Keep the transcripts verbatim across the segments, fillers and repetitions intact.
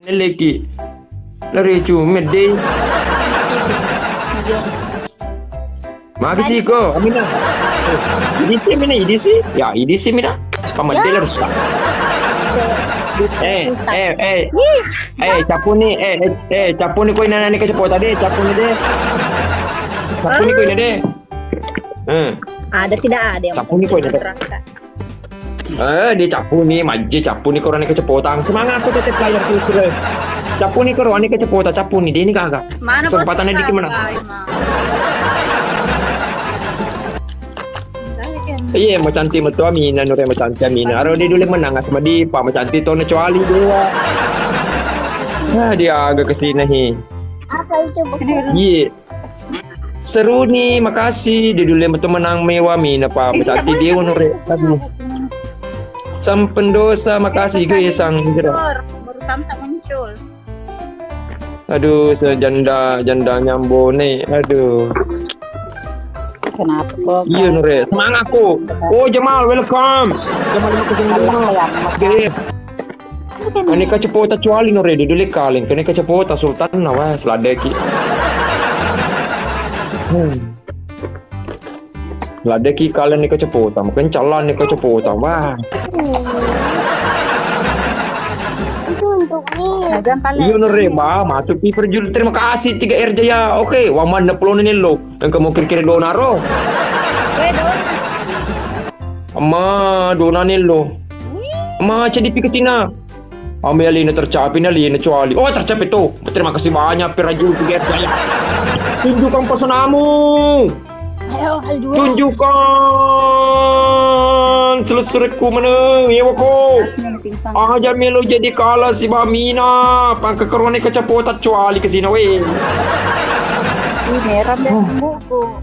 Nelleki. Lari cu medde. Magi siko, Amina. Idisi Amina, idisi. Ya, idisi Amina. Pamedde harus. Eh, eh, eh. Eh, capuni, eh, eh, eh, capuni ko inanani ke cepota de, capuni de. Capuni ko ina de. Eh. Ada tidak ada yang capuni ko ina de. Eh, dia capuni, majje capuni ko rane kecepotang. Semangat ko tetep player terus, terus. Capuni ko rane kecepota, capuni. Dia ini kagak. Mana kesempatan dikit mana? Iya, macantik metu Amina, nure macantik Amina. Aro dia dulu menang asma di pa macantik to kecuali dewa. Nah, dia agak kesini hi. Apa itu? Iya. Seruni, makasih. Dia dulu metu menang mewah Amina pa macantik dia nure. Aduh. Sampendosa, makasih gue sang. Baru santai muncul. Aduh, janda, janda nyambone. Aduh. Kenapa kok? Iya, Nure. Semangat, kok. Oh, Jamal, welcome. Jamal, welcome. Oke. Kene kecepota cuali, Nure. Dulu kaleng. Kene kecepota Sultan, nah, wah, seladeki. Hmm. Ladeki kalian ni kecepota, mungkin calon ni kecepota. Wah. Itu untuk ni. Iya, Nure, ba, masuk ki perjul. Terima kasih tiga R Jaya. Oke, waman neplo ni lo. Yang kamu kira-kira dona ro. Weh, dona. Ama, dona ni lo. Ama, jadi pikir Cina. Ame alina tercapai ni alina cuali. Oh, tercapai tuh. Terima kasih banyak, Perajul tiga R Jaya. Tunjukkan pesonamu. Ayo, hal dua. Tunjukkan selesaiku menang. Iya, wako. Aja melo jadi kalah si Bamina. Pangke kerone kecepota cuali ke sini, weh. Ih, merah deh, buku.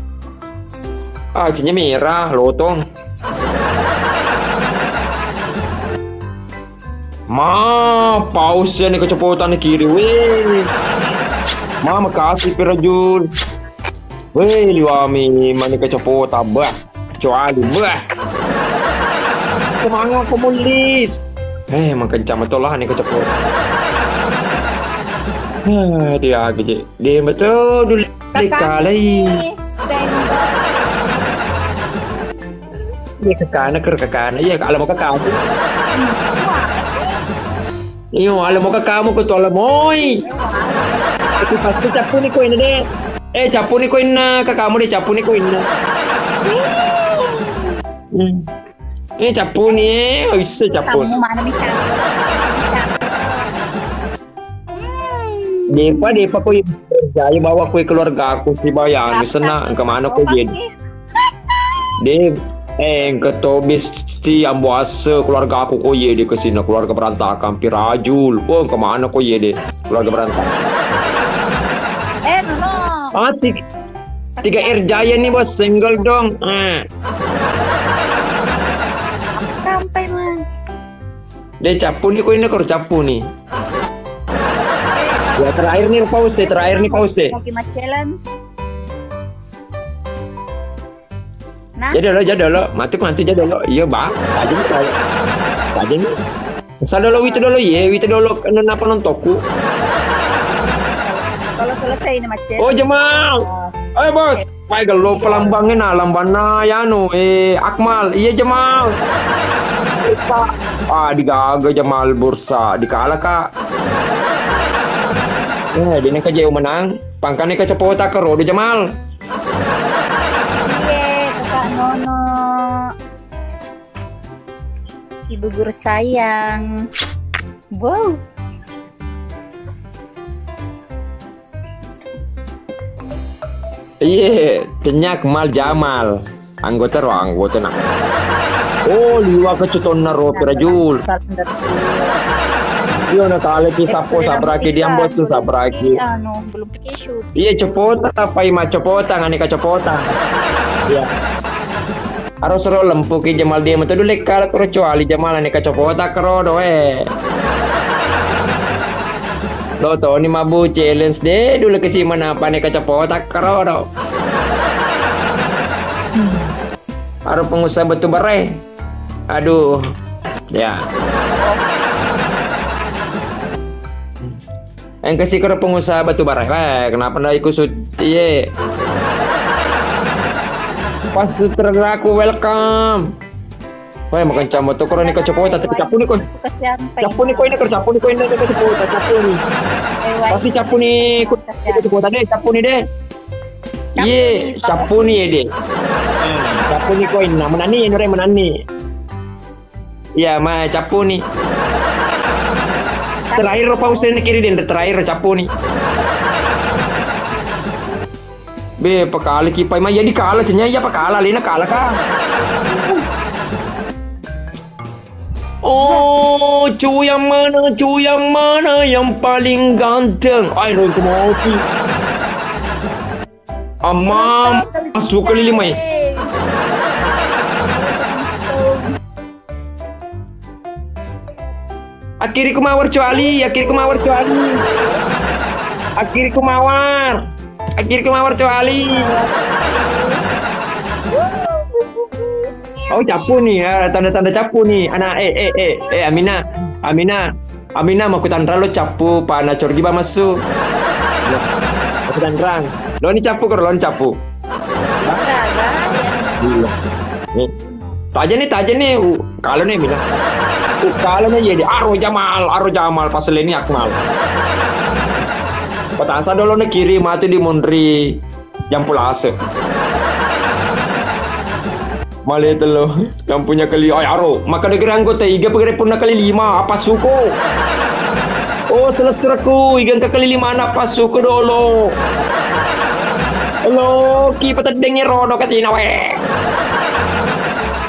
Ah, cinye merah, lotong. Ma, paus ya ni kecepatan ni kiri, weh. Ma, makasih, Perajul. Weh, liwami mani kecepatan, bah. Kecuali, bah. Semangat, komulis. Eh, makencang betul lah ni kecepatan. Eh, dia aja. Dia betul dulu. Kakak kalai. Nih, senggol. Iya, kakana, kero kakana. Iya, ala mo kakamu. Iyo, ala mo kakamu ko to ala moi. Tapi pasti cappu ni ko inna de. Eh, cappu ni ko inna kakamu de, cappu ni ko inna. Hmm. Eh, cappu ni, eh, bisa cappu. Kamu mana bicara? Depa, depa ko iya, bawa ko keluarga aku si bayang, senang, kemana ko jadi? De, eh, engka to besti ambo ase keluarga aku ko iye de kesina keluarga berantakan pirajul. Oh, kemana ko iye de keluarga berantakan? Eh, no, no. Ah, tiga, tiga R Jaya nih, Bos, single dong. Eh. Sampai, man. De, cappu ni ko ini, kor cappu ni. Ya, terakhir nih, pause, terakhir nih, pause. Mau kimat challenge. Nah. Jadi lo, jadi lo, mati, mati, jadi lo. Iya, Bang. Aja nih, aja nih. Sa dolo, wita dolo, ye, wita dolo, napa nontoku? Kalau selesai ini macet. Oh, Jamal. Eh, bos. Pai gelo pelambangnya, nah, lambanna, ya, anu, eh, Akmal. Iya, Jamal. Ah, digaga Jamal bursa, dikala, Kak. Eh, dia ni ka jauh menang. Pangkane kecepota ke rodo, Jamal. Iye, Kakak Nono. Ibu guru sayang. Wow. Iye, cenyak mal Jamal. Anggota ro, anggota na. Oh, liwa ke cutonna ro, Perajul. Salam dari sini. Iyo, na kale ki sapo sabraki diambo tu sabraki. Anu, belum pakai shoot. Iya, cepota, apa ima cepota, ngani ka cepota. Iya. Aro sero lempu ki Jamal dia metu dulu kala kuro cuali Jamal, ngani ka cepota kero do, eh. Lo to ni mabu challenge de dulu ke si mana apa ni ka cepota kero do. Aro pengusaha batu bare. Aduh. Ya. Engka sikoro pengusaha batu bara. Weh, kenapa ndak ikut sut-, iye. Pas sutraku, welcome. Weh, makan campur tuh, koroni kacopota, tapi cappu ni, koi. Cappu ni, koi, ini, koi, cappu ni, koi, ini, koi, kacopota, cappu ni. Pasti cappu ni, koi, kacopota deh, cappu ni deh. Iye, cappu ni, deh. Cappu ni, koi, nah, menani, nure, menani. Iya, ma, cappu ni. Terakhir ro pause ni kiri, den, terakhir ro cappu ni. Be, pakala ki pai, ma, jadi kala cenya, iya pakala, lena kala ka. Oh, cu yang mana, cu yang mana yang paling ganteng? Ai, ro, kemauti. Amam, masuk ke lima, eh. Akhiri ku mawar cuali, akhiri ku mawar cuali. Akhiri ku mawar. Akhiri ku mawar cuali. Oh, cappu ni, ya, tanda-tanda cappu ni. Anak, eh, eh, eh, eh, Amina, Amina, Amina, mau kutanrang lo cappu, pana corgi ba massu. Mau kutanrang. Lo ni cappu, koro lo ni cappu. Iya. Nih. Taja ni, taja ni, u-, kala ni, Amina. U-, kala ni, iya, di, aro Jamal, aro Jamal, pas leni Akmal. Patasa dolo ni kiri, matu di munri. Jampu lase. Male tello, jampunya kali, ai, aro, maka degere anggota iga pegere punna kali lima, apa suko? Oh, selesuraku, iga engka kali lima na, apa suko dolo? Lo, ki pateddeng rodo kasina, we.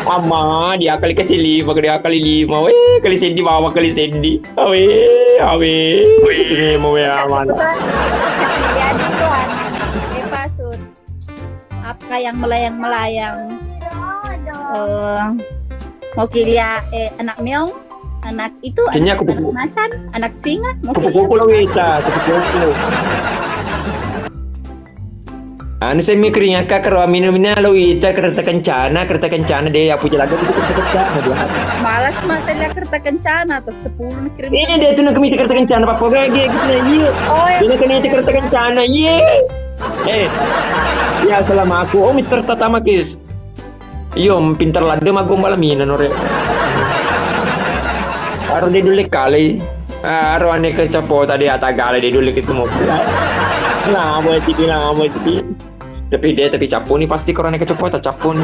Amma, dia kali kasi lima, dia kali lima, we, kali seddi, bawa kali seddi. Awe, awe. Sini mau ya, mana? Iya, duluan. Eh, pasut. Apa yang melayang-melayang? Eh, mau kilia, eh, anak meong, anak itu, anak, kupu-kupu, anak macan, anak singa, mau kilia. Kupu-kupu lo wita, kupu-kupu. Anu, saya mikir ingat, Kak, kalau Amina-Mina lo ita kereta kencana, kereta kencana deh, apa jalan itu kereta kencana dia. Malas, Mas, saya lihat kereta kencana, terus sepuluh kirim. Ini dia tuh, nak kereta kencana, apa, apa, dia gitu, nah, iya. Oh, iya. Dia nak kereta kencana, iya. Eh, ya, salam aku. Oh, Mister Tatamakis. Iyo, pintar ladde maggombal mina nore. Aro de dulle kale. Ah, aro ane ke capo tadi atagale de dulle ke semua. Lama siki, lama siki. Tapi de, tapi cappu ni pasti korone ke capo ta cappu ni.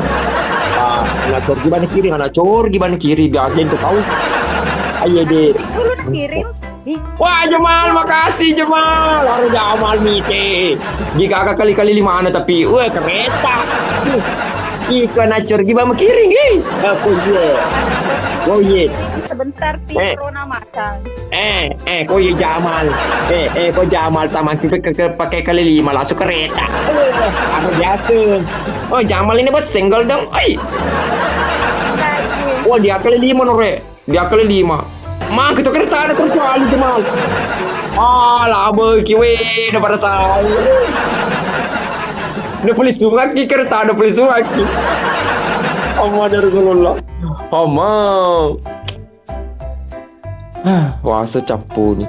Ah, na corgi bane kiri, na corgi bane kiri, biasa itu kau. Ayo de. Dulu na kirim. Wah, Jamal, makasih, Jamal. Aro Jamal mite. Jika kakak kali-kali lima anu, tapi, wah, kereta. Iko na corgi ba makiring, eh. Aku iya. Oh, iya. Sebentar, Pi, eh, corona masang. Eh, eh, kau iya Jamal. Eh, eh, kau Jamal taman kita ke, ke, pakai kali lima langsung kereta. Aku biasa. Oh, Jamal ini bos single dong. Oi. Enggak, iya. Wah, dia kali lima nore. Dia kali lima. Mang, kita kereta ada terus kali, Jamal. Ah, laba ki we, udah pada saya. Udah puli sungak ki kereta, udah puli sungak ki. Amma dari Rasulullah. Amma. Ah, wasa cappu ni.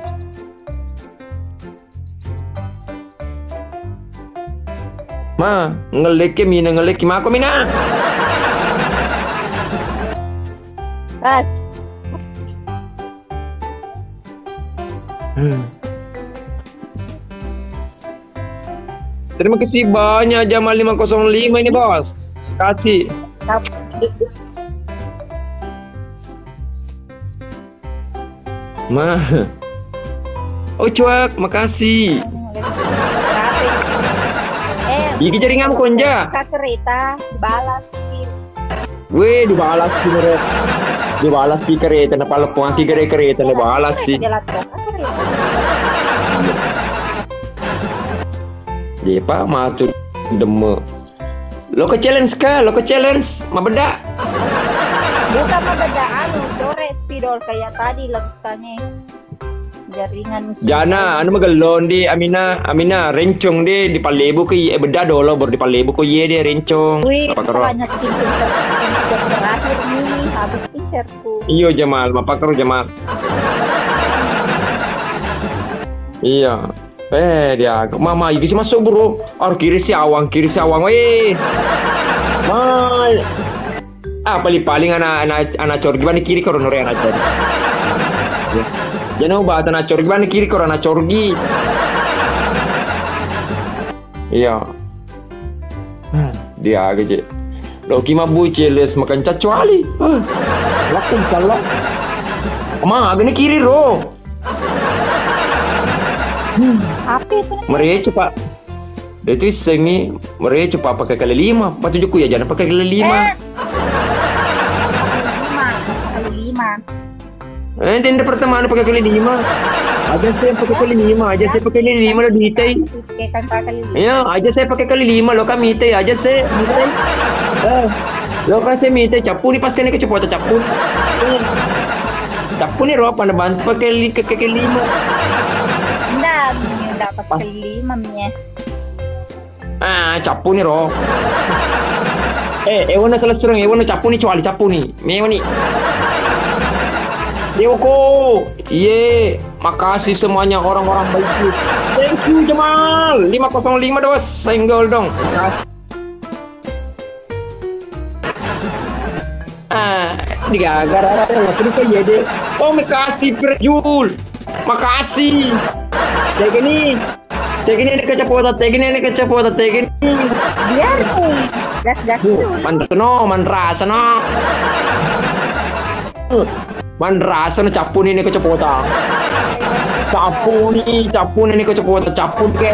Ma, ngelekke mina, ngelekke mako mina. Ras. Hmm. Terima kasih banyak, Jamal lima kosong lima ini, Bos. Kasih. Tap-, Ma. Oh, cuak, makasih. Eh, iki jaringan konja. Ka kereta, balas ki. Weh, dibalas ki, mere. Dibalas ki kereta, na palepong ki kere-, kereta, na balas ki. Jalan tol, ka kereta. Depa matu demme. Loko challenge ka, loko challenge, mabeda. Bukan mabeda, anu, sore spidol kayak tadi lentangnya. Jaringan. Jana, anu magello ndi, Amina, Amina, rencong de, dipallebu ke, eh, beda dolo, baru dipallebu ko ye de, rencong. Wih, apa kero? Banyak tim, tim ter-, tim terakhir nih, habis tim ter-, Iyo, Jamal, mappakaro, Jamal. Iya. Eh, dia, mama, iki si masuk, bro. Aduh, kiri si awang, kiri si awang. Weh. Mai. Ah, paling-paling ana, ana, ana corgi bani kiri koro nore ana corgi. Ya. Jangan ubah ana corgi bani kiri koro ana corgi. Iya. Dia aga je. Loki mabbuce les makan cacuali. Lakkung kalau. Ma, agani kiri ro. Apa itu? Mereco, Pak. Itu issengi mereco, Pak, pakai kali lima. Patujukku ya, jangan pakai kali lima. Eh. Lima, kali lima. Eh, dende pertama anu pakai kali lima. Aja saya pakai kali lima, aja saya pakai kali lima lo diitai. Iya, aja saya pakai kali lima lo kami itai, aja saya itai. Eh, lo kan saya minta cappu ni pasti nih kecepatan cappu. Cappu ni ropa na bantu pakai li-, ke, ke, ke lima. Nda, nda pakai lima mie. Ah, cappu ni ro. Eh, ewana salah surang, ewana cappu ni cuali cappu ni. Mewa ni. Dewko. Iye, makasih semuanya orang-orang baik. Thank you, Jamal. Lima kosong lima dos, senggol dong. Makasih. Ah, digaga rara, rara, apa dia, ya, deh? Oh, makasih, Prejul. Makasih. Kayak gini. Tegini ini kacapota, tegini ini kacapota, tegini. Biar nih, gas-gas dulu. Manrasa no, manrasa no. Manrasa no, cappu ni ini kacapota. Cappu ni, cappu ni ini kacapota, cappu ke.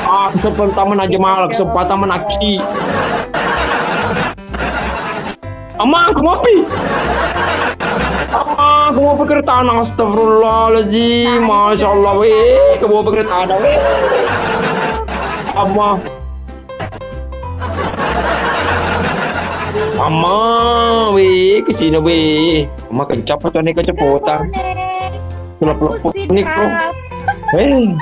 Ah, kesempatan mana aja malah, kesempatan mana aki. Amang, kemopi. Amang, kemopi kere tanah. Astagfirullahaladzim. Masya Allah, weh. Kemopi kere tanah, weh. Amang. Amang, weh. Kesini, weh. Amang, kencap tuh nih kecepatan. Kelep-kelep nih, bro. Hei.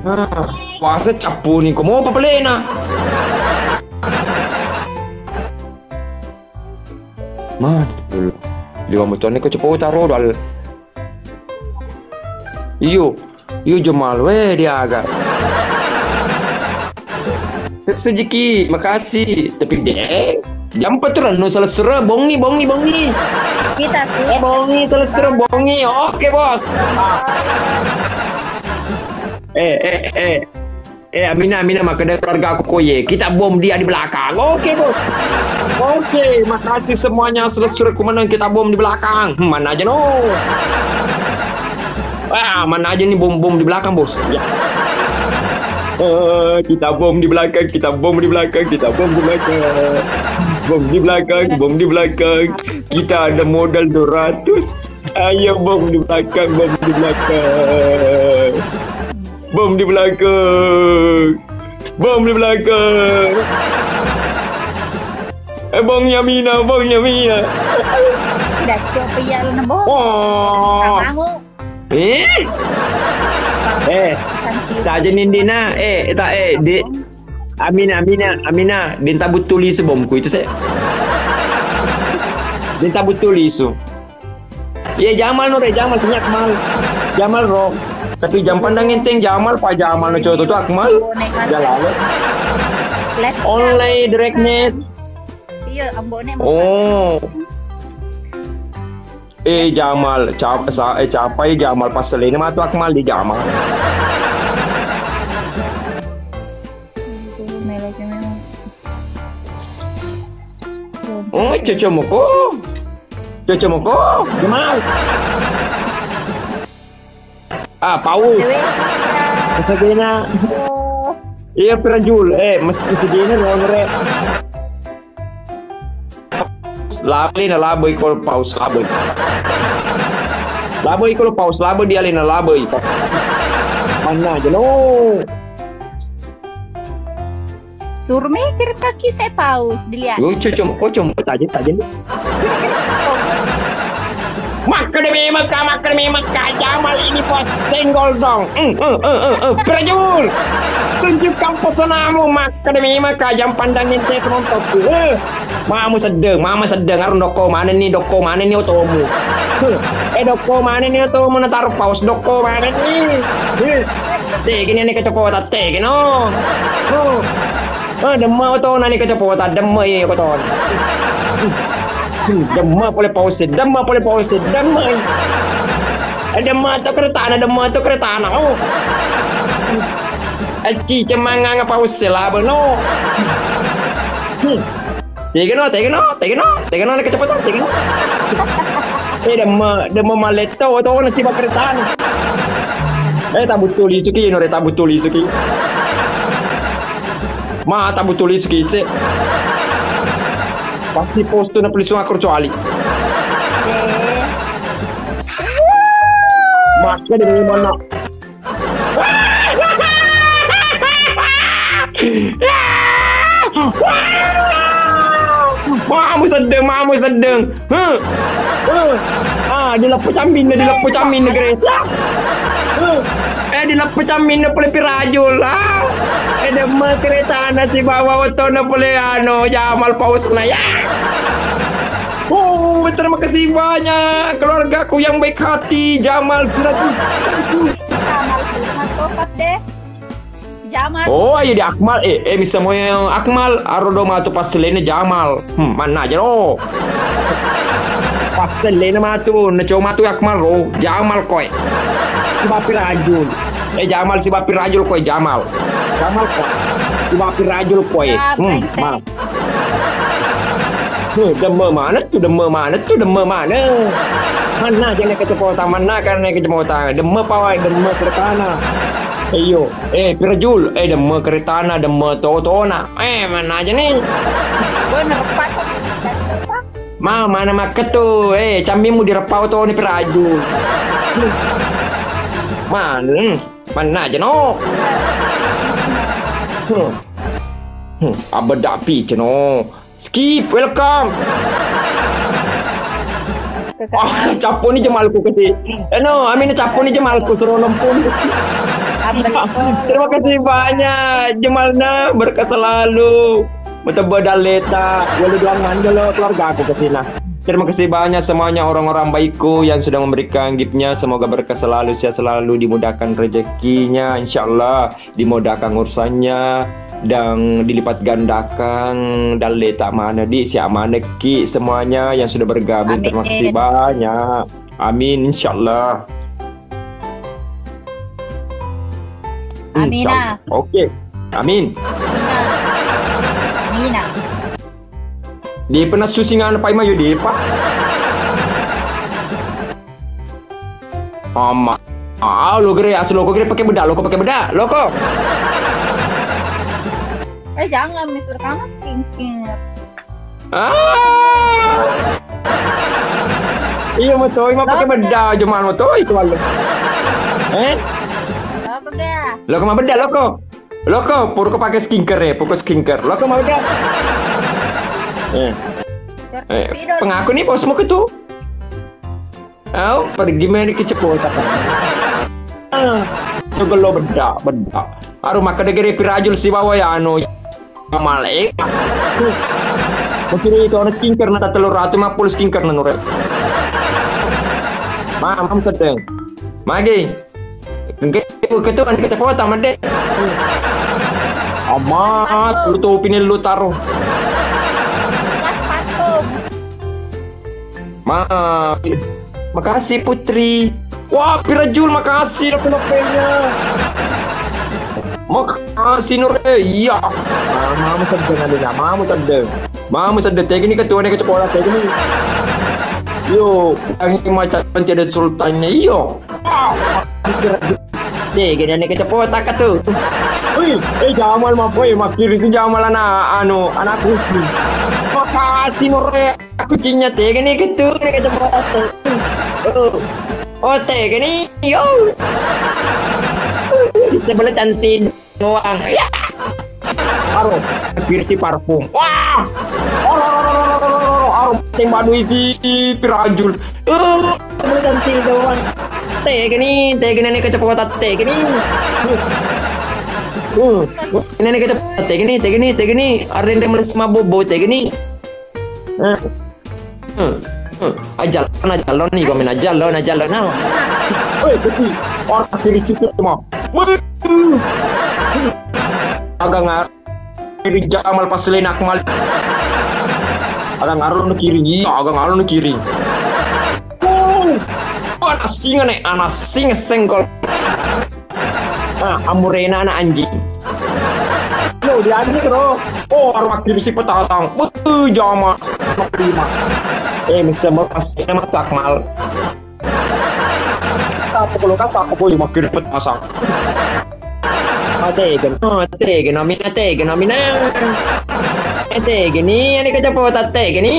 Nah, puasa cappu ni, ko mopa pelena. Man, liwa mutone ko cepo taro dal. Iyo, iyo Jamal, weh, diaga. Sejeki, makasih. Tapi deh, jam empat tuh, no salah sera, bongi, bongi, bongi. Kita sih. Eh, bongi, salah sera, bongi. Oke, bos. Eh, eh, eh. Eh, Amina, Amina, makkeda keluarga aku koye. Kita bom dia di belakang. Oke, bos. Oke, makasih semuanya. Salah sera ku menang, kita bom di belakang. Hmm, mana aja, no. Ah, mana aja nih bom-bom di belakang, bos. Ya. Eh, kita bom di belakang, kita bom di belakang, kita bom di belakang. Bom di belakang, bom di belakang. Kita ada modal dua ratus. Ayo, bom di belakang, bom di belakang. Bom di belakang. Bom di belakang. Eh, bom Yamina, bom Yamina. Udah, coba ya, lu nembok. Oh. Kamu. Eh? Eh, tak jadi Dina. Eh, tak, eh, di Amina, Amina, Amina, dinta betul isu bomku itu saya. Dinta betul isu. Iya, Jamal no, re, Jamal, punya Akmal. Jamal ro. Tapi jam pandang enteng Jamal, pa Jamal no, coto tu Akmal. Jalan. Online directness. Iya, ambone. Oh. Eh, Jamal, cap-, sa-, eh, capai Jamal, pas selene matu Akmal di Jamal. Itu meloki memang. Oh, cocok moko. Cocok moko. Jamal. Ah, Paus. Dewe. Masagena. Oh. Iya, Prajul. Eh, mas-, masagena, no, re. Lali na labo iko Paus, labo. Labo iko Paus, labo dia lena labo iko. Mana aja, no. Suruh mikir kaki saya Paus, dilihat. Yo, cocok, kocok, tajam, tajam. Makkeda memang ka, makkeda memang ka, Jamal ini pos senggol dong. Eh, eh, eh, eh, eh, Prajul. Tunjukkan pesonamu, makkeda memang ka, jam pandang ente penonton. Eh. Mamu seddeng, mama seddeng, arung dokko manenni, dokko manenni otomu. Eh, dokko manenni otomu, nataro paus, dokko manenni. Eh, tegini ane kecepota, tegino. Oh. Oh, demme otona ni kecepota, demme iya otona. Demme pole paus, demme pole paus, demme. Eh, demme to keretana, demme to keretana. Oh. Acci cemanganga paus, laba no. Hmm. Tegeno, tegeno, tegeno, tegeno, nakke cepet, tegeno. Eh, demme, demme malletto, oto, nasi bakar tanah. Eh, tabuttu lisuki, nore tabuttu lisuki. Ma, tabuttu lisuki, ce. Pasti postu na pelisung aku kecuali. Makka demi mana? Mamu seddeng, mamu seddeng. Huh. Huh. Ah, dileppu camminna, dileppu camminna, Grace. Huh. Eh, dileppu camminna pole pirajul. Ah. Eh, demme keretana sibawa ottona pole, anu, Jamal pausna, ya. Oh, terima kasih banyak keluargaku yang baik hati, Jamal. Jamal, Jamal, tokat deh. Jamal. Oh, ayo di Akmal. Eh, eh, bisa mau yang Akmal. Aro do matu passelene Jamal. Hmm, mana aja lo. Passelene matu, neco matu Akmal lo. Jamal koe. Sibapi rajul. Eh, Jamal sibapi rajul koe, Jamal. Jamal koe. Sibapi rajul koe. Hmm, brengsek. Mal. Huh, demme mana tu, demme mana tu, demme mana? Mana jana kecepota, mana karena kecepota. Demme pawai, demme keretana. Iyo, eh, pirajul, eh, demme keretana, demme totona. Eh, mana aja nih? Bener, Pak. Ma, mana makketu? Eh, cammimu direppau toni pirajul. Mana? Mana aja no? Hmm. Hmm, abeda pi ceno. Skip, welcome. Ah, cappu ni Jamalku kasi. Eh, no, amin cappu ni Jamalku suruh lempung. Terima kasih banyak Jamalna, berkah selalu. Matebba dalleta, walu doang manjolo keluargaku ke sini. Terima kasih banyak semuanya orang-orang baikku yang sudah memberikan giftnya. Semoga berkah selalu, sehat selalu, dimudahkan rezekinya, insyaallah. Dimudahkan urusannya dan dilipat gandakan dalle tak mana di siap manekki semuanya yang sudah bergabung. Amin. Terima kasih banyak. Amin, insyaallah. Amina. Insyaallah. Oke. Amin. Amina. Amina. Dia pernah susi ngana pai mayo dia, Pak. Ama. Ah, lo gere, asal loko gere pakai bedak, loko pakai bedak, loko. Eh, jangan, Mister Kamas skincare. Ah. Iya, mau toi, mau pakai bedak, cuman mau toi itu, Bang. Eh? Loko gak? Loko mau bedak, loko. Loko, purko pakai skincare ya, purko skincare. Loko mau bedak. Eh. Eh, pengaku nih bosmu ke tuh. Au, pergi main ke Cepota. Ah, coba lo bedak, bedak. Aduh, maka degere pirajul sibawa ya, anu, Jamal, eh. Mungkin itu ono skincare na telur ratu lima puluh skincare na nure. Mam, sedeng. Magi. Engke, ketu kan ke Cepota, mede. Amat, lu tuh pini lu taruh. Gas patung. Ma-, makasih, Putri. Wah, pirajul, makasih, lope-lopenya. Makasih, Nur. Eh, iya. Ah, mamu sedeng, Adina. Mamu sedeng. Mamu sedeng. Tegini ketuanya ke sekolah, tegini. Yo, yang macam tidak sultannya. Iyo. Ah, pirajul. Deh, gini nih kecepot tak tuh. Wih, eh, Jamal mah, boy, makin itu Jamal anak, anu, anak kucing. Makasih, Nore. Aku cinnya tega nih gitu, nih kecepot. Oh, oh, tega nih, yo. Bisa boleh cantik doang. Ya. Aro, pirti parfum. Wah! Aro, aro, aro, aro, aro, aro, aro, tembak dua isi pirajul. Eh, cantik doang. Tega nih, tega nih kecepatan tega nih. Uh, ini nih kecepatan tega nih, tega nih, tega nih. Arende meles mabobo tega nih. Eh. Hmm. Hmm. Ajal, ajal ni, komen ajal, ajal na. Woi, jadi orang kiri situ mau. Agak ngar- Kiri Jamal pas lena aku mal. Agak ngaruh nu kiri. Iya, agak ngaruh nu kiri. Uh, anak singa nih, anak singa senggol. Ah, amurena anak anjing. Yo, di anjing, bro. Oh, arwah kiri si petatang. Betul, Jamal. Terima. Eh, bisa mau pasti nama Akmal. Apa kalau kata apa boleh makin repot pasang? Ategen, ategen, amina, ategen, amina. Ategen ni, ani kecepotan ategen ni.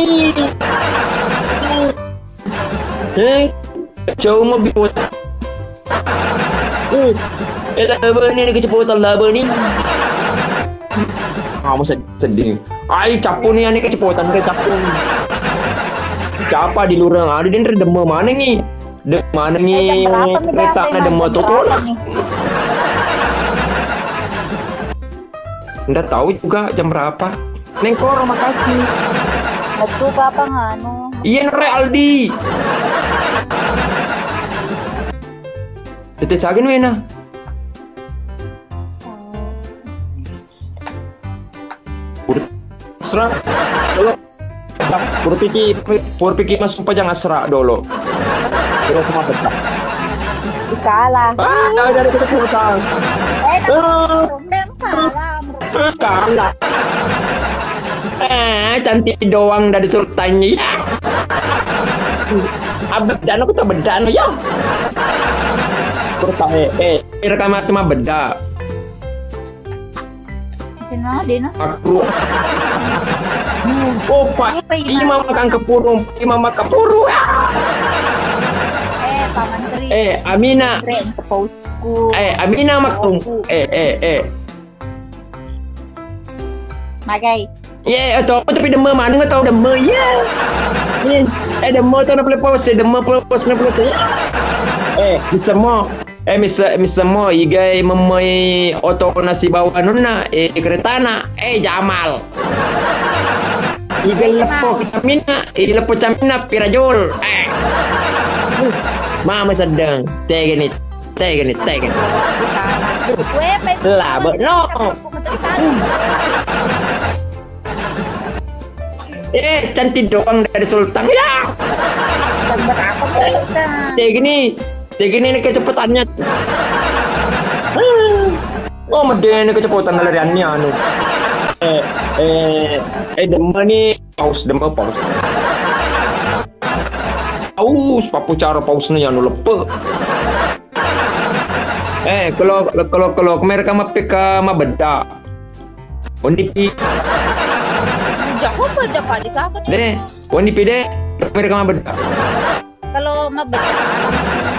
Eh, jauh mau biwot. Eh, eh, laba ni, ani kecepotan laba ni. Kamu sedih. Ai, cappu ni, ani kecepotan ke cappu ni. Siapa di lurang? Ada den demo mana ni? De mana ni? Eh, jam berapa nih, Bang? Kereta ada demo tu. Nggak tahu juga jam berapa. Neng Koro, makasih. Mau coba apa nganu? Iya, nere Aldi. Tete cagen wena. Udah. Serah. Kalau Pur piki, pur piki masuk pajang asra dolo. Terus mau pecah. Dikalah. Ah, dari kita putang. Eh, kalah. Kalah. Eh, cantik doang dari sultannya. Ya. Abedano kita bedano ya. Sultan, eh, eh, rekam aku mah beda. Kenapa, Dinas? Aku. Oh, Pak Imam makan kepurung, Pak Imam makan kepurung. Ah! Eh, Pak Menteri. Eh, Amina. Menteri, ke pausku. Eh, Amina makan. Pausku. Eh, eh, eh. Magai. Ye, atau tapi demme mana nggak tahu demme, ye. Ye, eh, demme tuh nggak boleh pause, demme pause nggak boleh tuh. Eh, bisa mau. Eh, misa-, misammo igai memmai oto nasi bawa nonna, eh, keretana, eh, Jamal. Igai leppo caminna, eh, leppo caminna pirajul. Eh. Mama sedang. Tegani, tegani, tegani. Labo, no. Eh, cantik doang dari Sultan. Ya. Gambar apa tuh, Sultan? Kayak gini, kayak gini nih kecepatannya. Oh, medeni kecepotan lariannya anu. Eh, eh, eh, demme nih, paus, demme paus. Paus, papu cara paus nih anu lepe. Eh, kalau, kalau, kalau mereka mapeka mabeda. Wennipi. Jago apa, Jago? Dek, wennipi, Dek. Mereka mabeda. Kalau mabeda.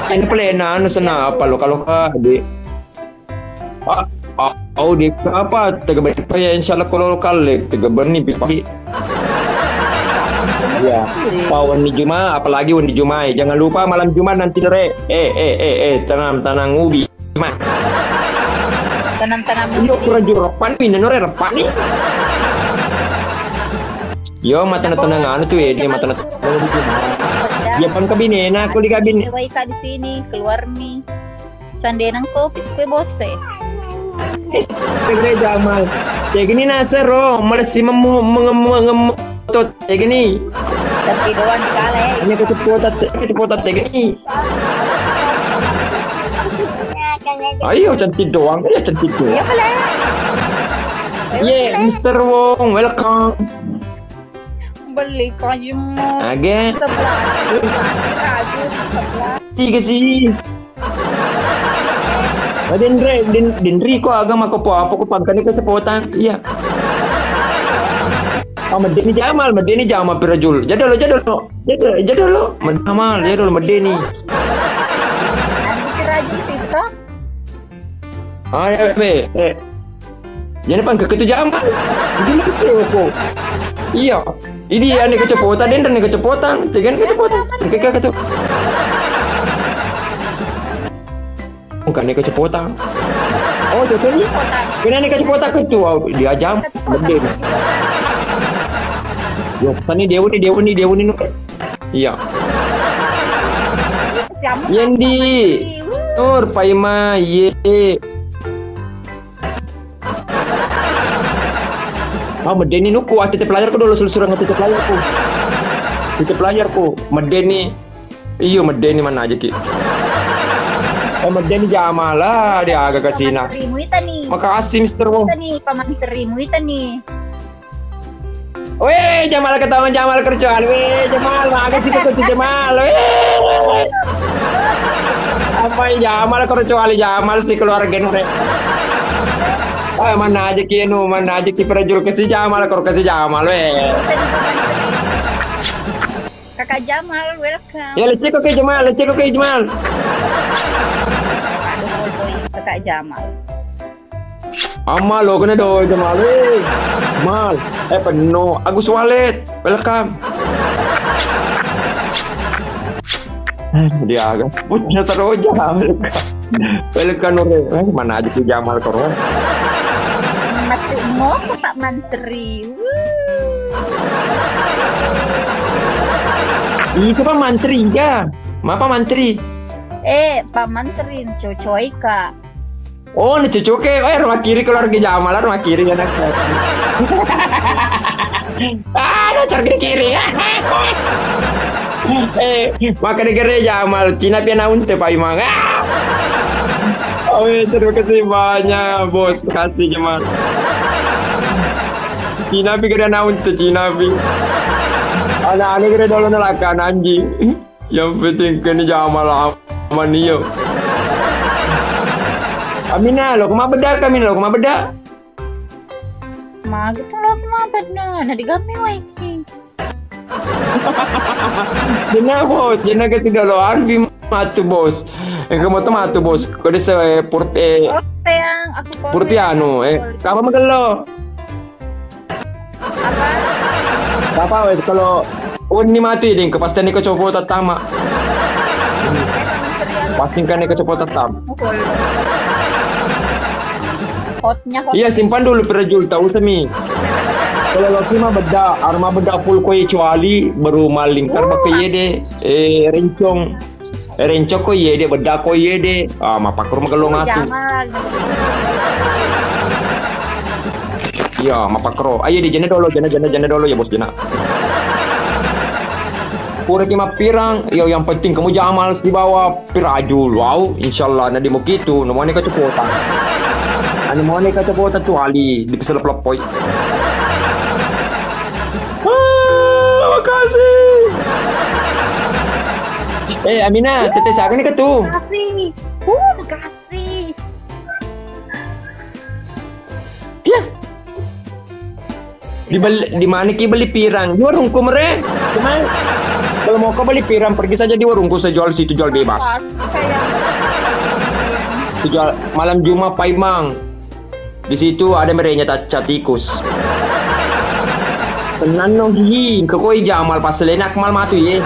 Ini pelena, anu, sena apa lo, kalau ka, Dek? Ah, ah, oh, Dek, apa? Tega bani pa ya, insya Allah, kalau kalek, tega bani, Pi. Ya, pa wenni Juma, apalagi wenni Juma, eh. Jangan lupa malam Jumat nanti, Dek. Eh, eh, eh, eh, tenang, tenang, ubi. Ma. Tanam-tanam. Iyo, kurang jureppan, pinna nore reppan ni. Yo, mata na tenang anu tu, eh, dia mata na tenang. Dia pang kabinena, aku di kabin. Wai ka di sini, keluar mi. Sandenang kopi, kue bose. Segre Jamal. Ya gini nasero, malessi memu, mengemu, mengemu. Tot, ya gini. Tapi doang dikale. Ini kecepotan, kecepotan, ya gini. Ayo, cantik doang. Iya, cantik doang. Iya, boleh. Ye, boleh. Mister Wong, welcome. Beli kajemu. Age. Sebelah. Kaju sebelah. Tiga sih. Denre, den, denri ko aga mako po apa ko pangkani kecepotan. Iya. Oh, medeni Jamal, medeni Jamal pirajul. Jadolo, jadolo. Jadolo, jadolo. Jamal, jadolo, medeni. Ada pirajul situ toh? Ah, ya, be, eh. Jadi pang keketu Jamal. Ini mesti ko. Iya. Ini ya, ini kecepotan, den, ini kecepotan. Tegan kecepotan. Oke, kak, kecepotan. Bukan ini kecepotan. Oh, jadi ini. Kena ini kecepotan ke tu. Wow, dia jam. Medeni. Sani Dewa ni, Dewa ni, Dewa ni, Nur. Iya. Siapa? Yendi. Nur, Paima, ye. Ah, medeni nuku, ah, titip layar ku dulu, sul-, surang titip layar ku. Titip layar ku, medeni. Iyo, medeni mana aja ki. Eh, medeni Jamal lah, dia agak kasina. Pamanterimu ita ni. Makasih, Mister Wong. Ita ni, pamanterimu ita ni. Weh, Jamal ketahuan Jamal kercoal. Weh, Jamal, bagus sih kau tuh Jamal. Weh. Apa ya Jamal kercoal Jamal sih keluarga nure. Eh, mana aja ki anu, mana aja ki perajul ke si Jamal, kor ke si Jamal, weh. Kakak Jamal, welcome. Ya, lecek oke Jamal, lecek oke Jamal. Aduh, boy, Kakak Jamal. Amma lo kena do Jamal, eh. Mal, eh, penuh. Agus Wallet, welcome. Eh, dia agak punya teroja, welcome. Welcome, Nure. Eh, mana aja si Jamal koro. Masih mau ke Pak Mantri. Wuh. Itu Pak Mantri, ya. Ma Pak Mantri. Eh, Pak Mantri, cocok, Kak. Oh, ni cucuke. Eh, rumah kiri keluarga Jamal, rumah kiri anak. Ah, ada cari kiri. Eh, maka negara Jamal, Cina pian naunte Pak Imang. Ah. Oh, terima kasih banyak, Bos. Makasih, Jamal. Cina pi gede naunte, Cina pi. Anak-anak gede dolo nalaka anjing. Yang penting kene Jamal aman iyo. Amina, lo kema beda, Amina, lo kema beda. Magi tu lo kema beda, na digamme waiki. Jena, Bos, jena ke sudah lo Arfi matu, Bos. Yang kamu tuh matu, Bos. Kode se purpi, eh, Oke, yang aku purpi anu, eh, kamu magello. Apa? Apa, wes, kalau wenni matu, ding, kepastian ni kecopo tatama. Pasti kan ni kecopo tatama. Hotnya hot. Iya, simpan dulu perajul, tak usah mi. Kalau Loki mah beda, arma beda full koi cuali baru maling. Karbak ke iye deh, eh, rencong. Rencok ko iye de, beda ko iye de. Ah, mapakkoro magello matu. Jangan. Iya, mapakkoro. Ayo di jene dolo, jene, jene, jene dolo ya, Bos, jena. Pura ki mappirang, yo yang penting kamu Jamal sibawa pirajul. Wow, insyaallah na di mukitu, nomone ka cepota. Anu mone ka cepota cuali di pesel peleppoi. Ah, makasih. Eh, Amina, tete siaga ni ketu? Makasih. Uh, makasih. Iya. Di beli, di mana ki beli pirang? Di warungku, Mere. Cuma kalau mau kau beli pirang, pergi saja di warungku, saya jual situ, jual bebas. Pas, kayak Itu jual malam Jumat, Paimang. Di situ ada merenya ta-, catikus. Tenang no, hihi, engka koi Jamal pas alena Akmal matu ye.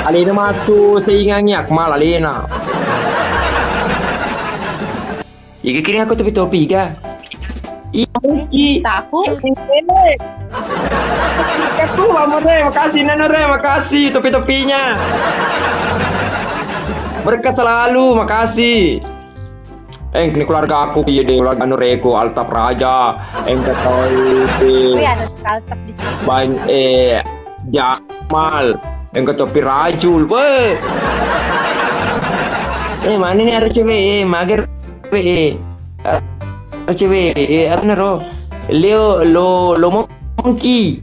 Alena matu seingangi Akmal alena. Iga kiring aku topi-topi, iga. Iya, Uci. Saku. Aku, Mama Re, makasih, Nana Re, makasih topi-topinya. Berkah selalu, makasih. Eh, ini keluarga aku, iya deh, keluarga anu Reko, Altap Raja, engka toi, Oh iya, ada Altap di sini. Ban-, eh, Jamal, engka topi rajul, weh. Eh, mana nih ada cewek, eh, mager, weh, eh. Ada cewek, eh, apa naro? Leo, lo, lo monkey.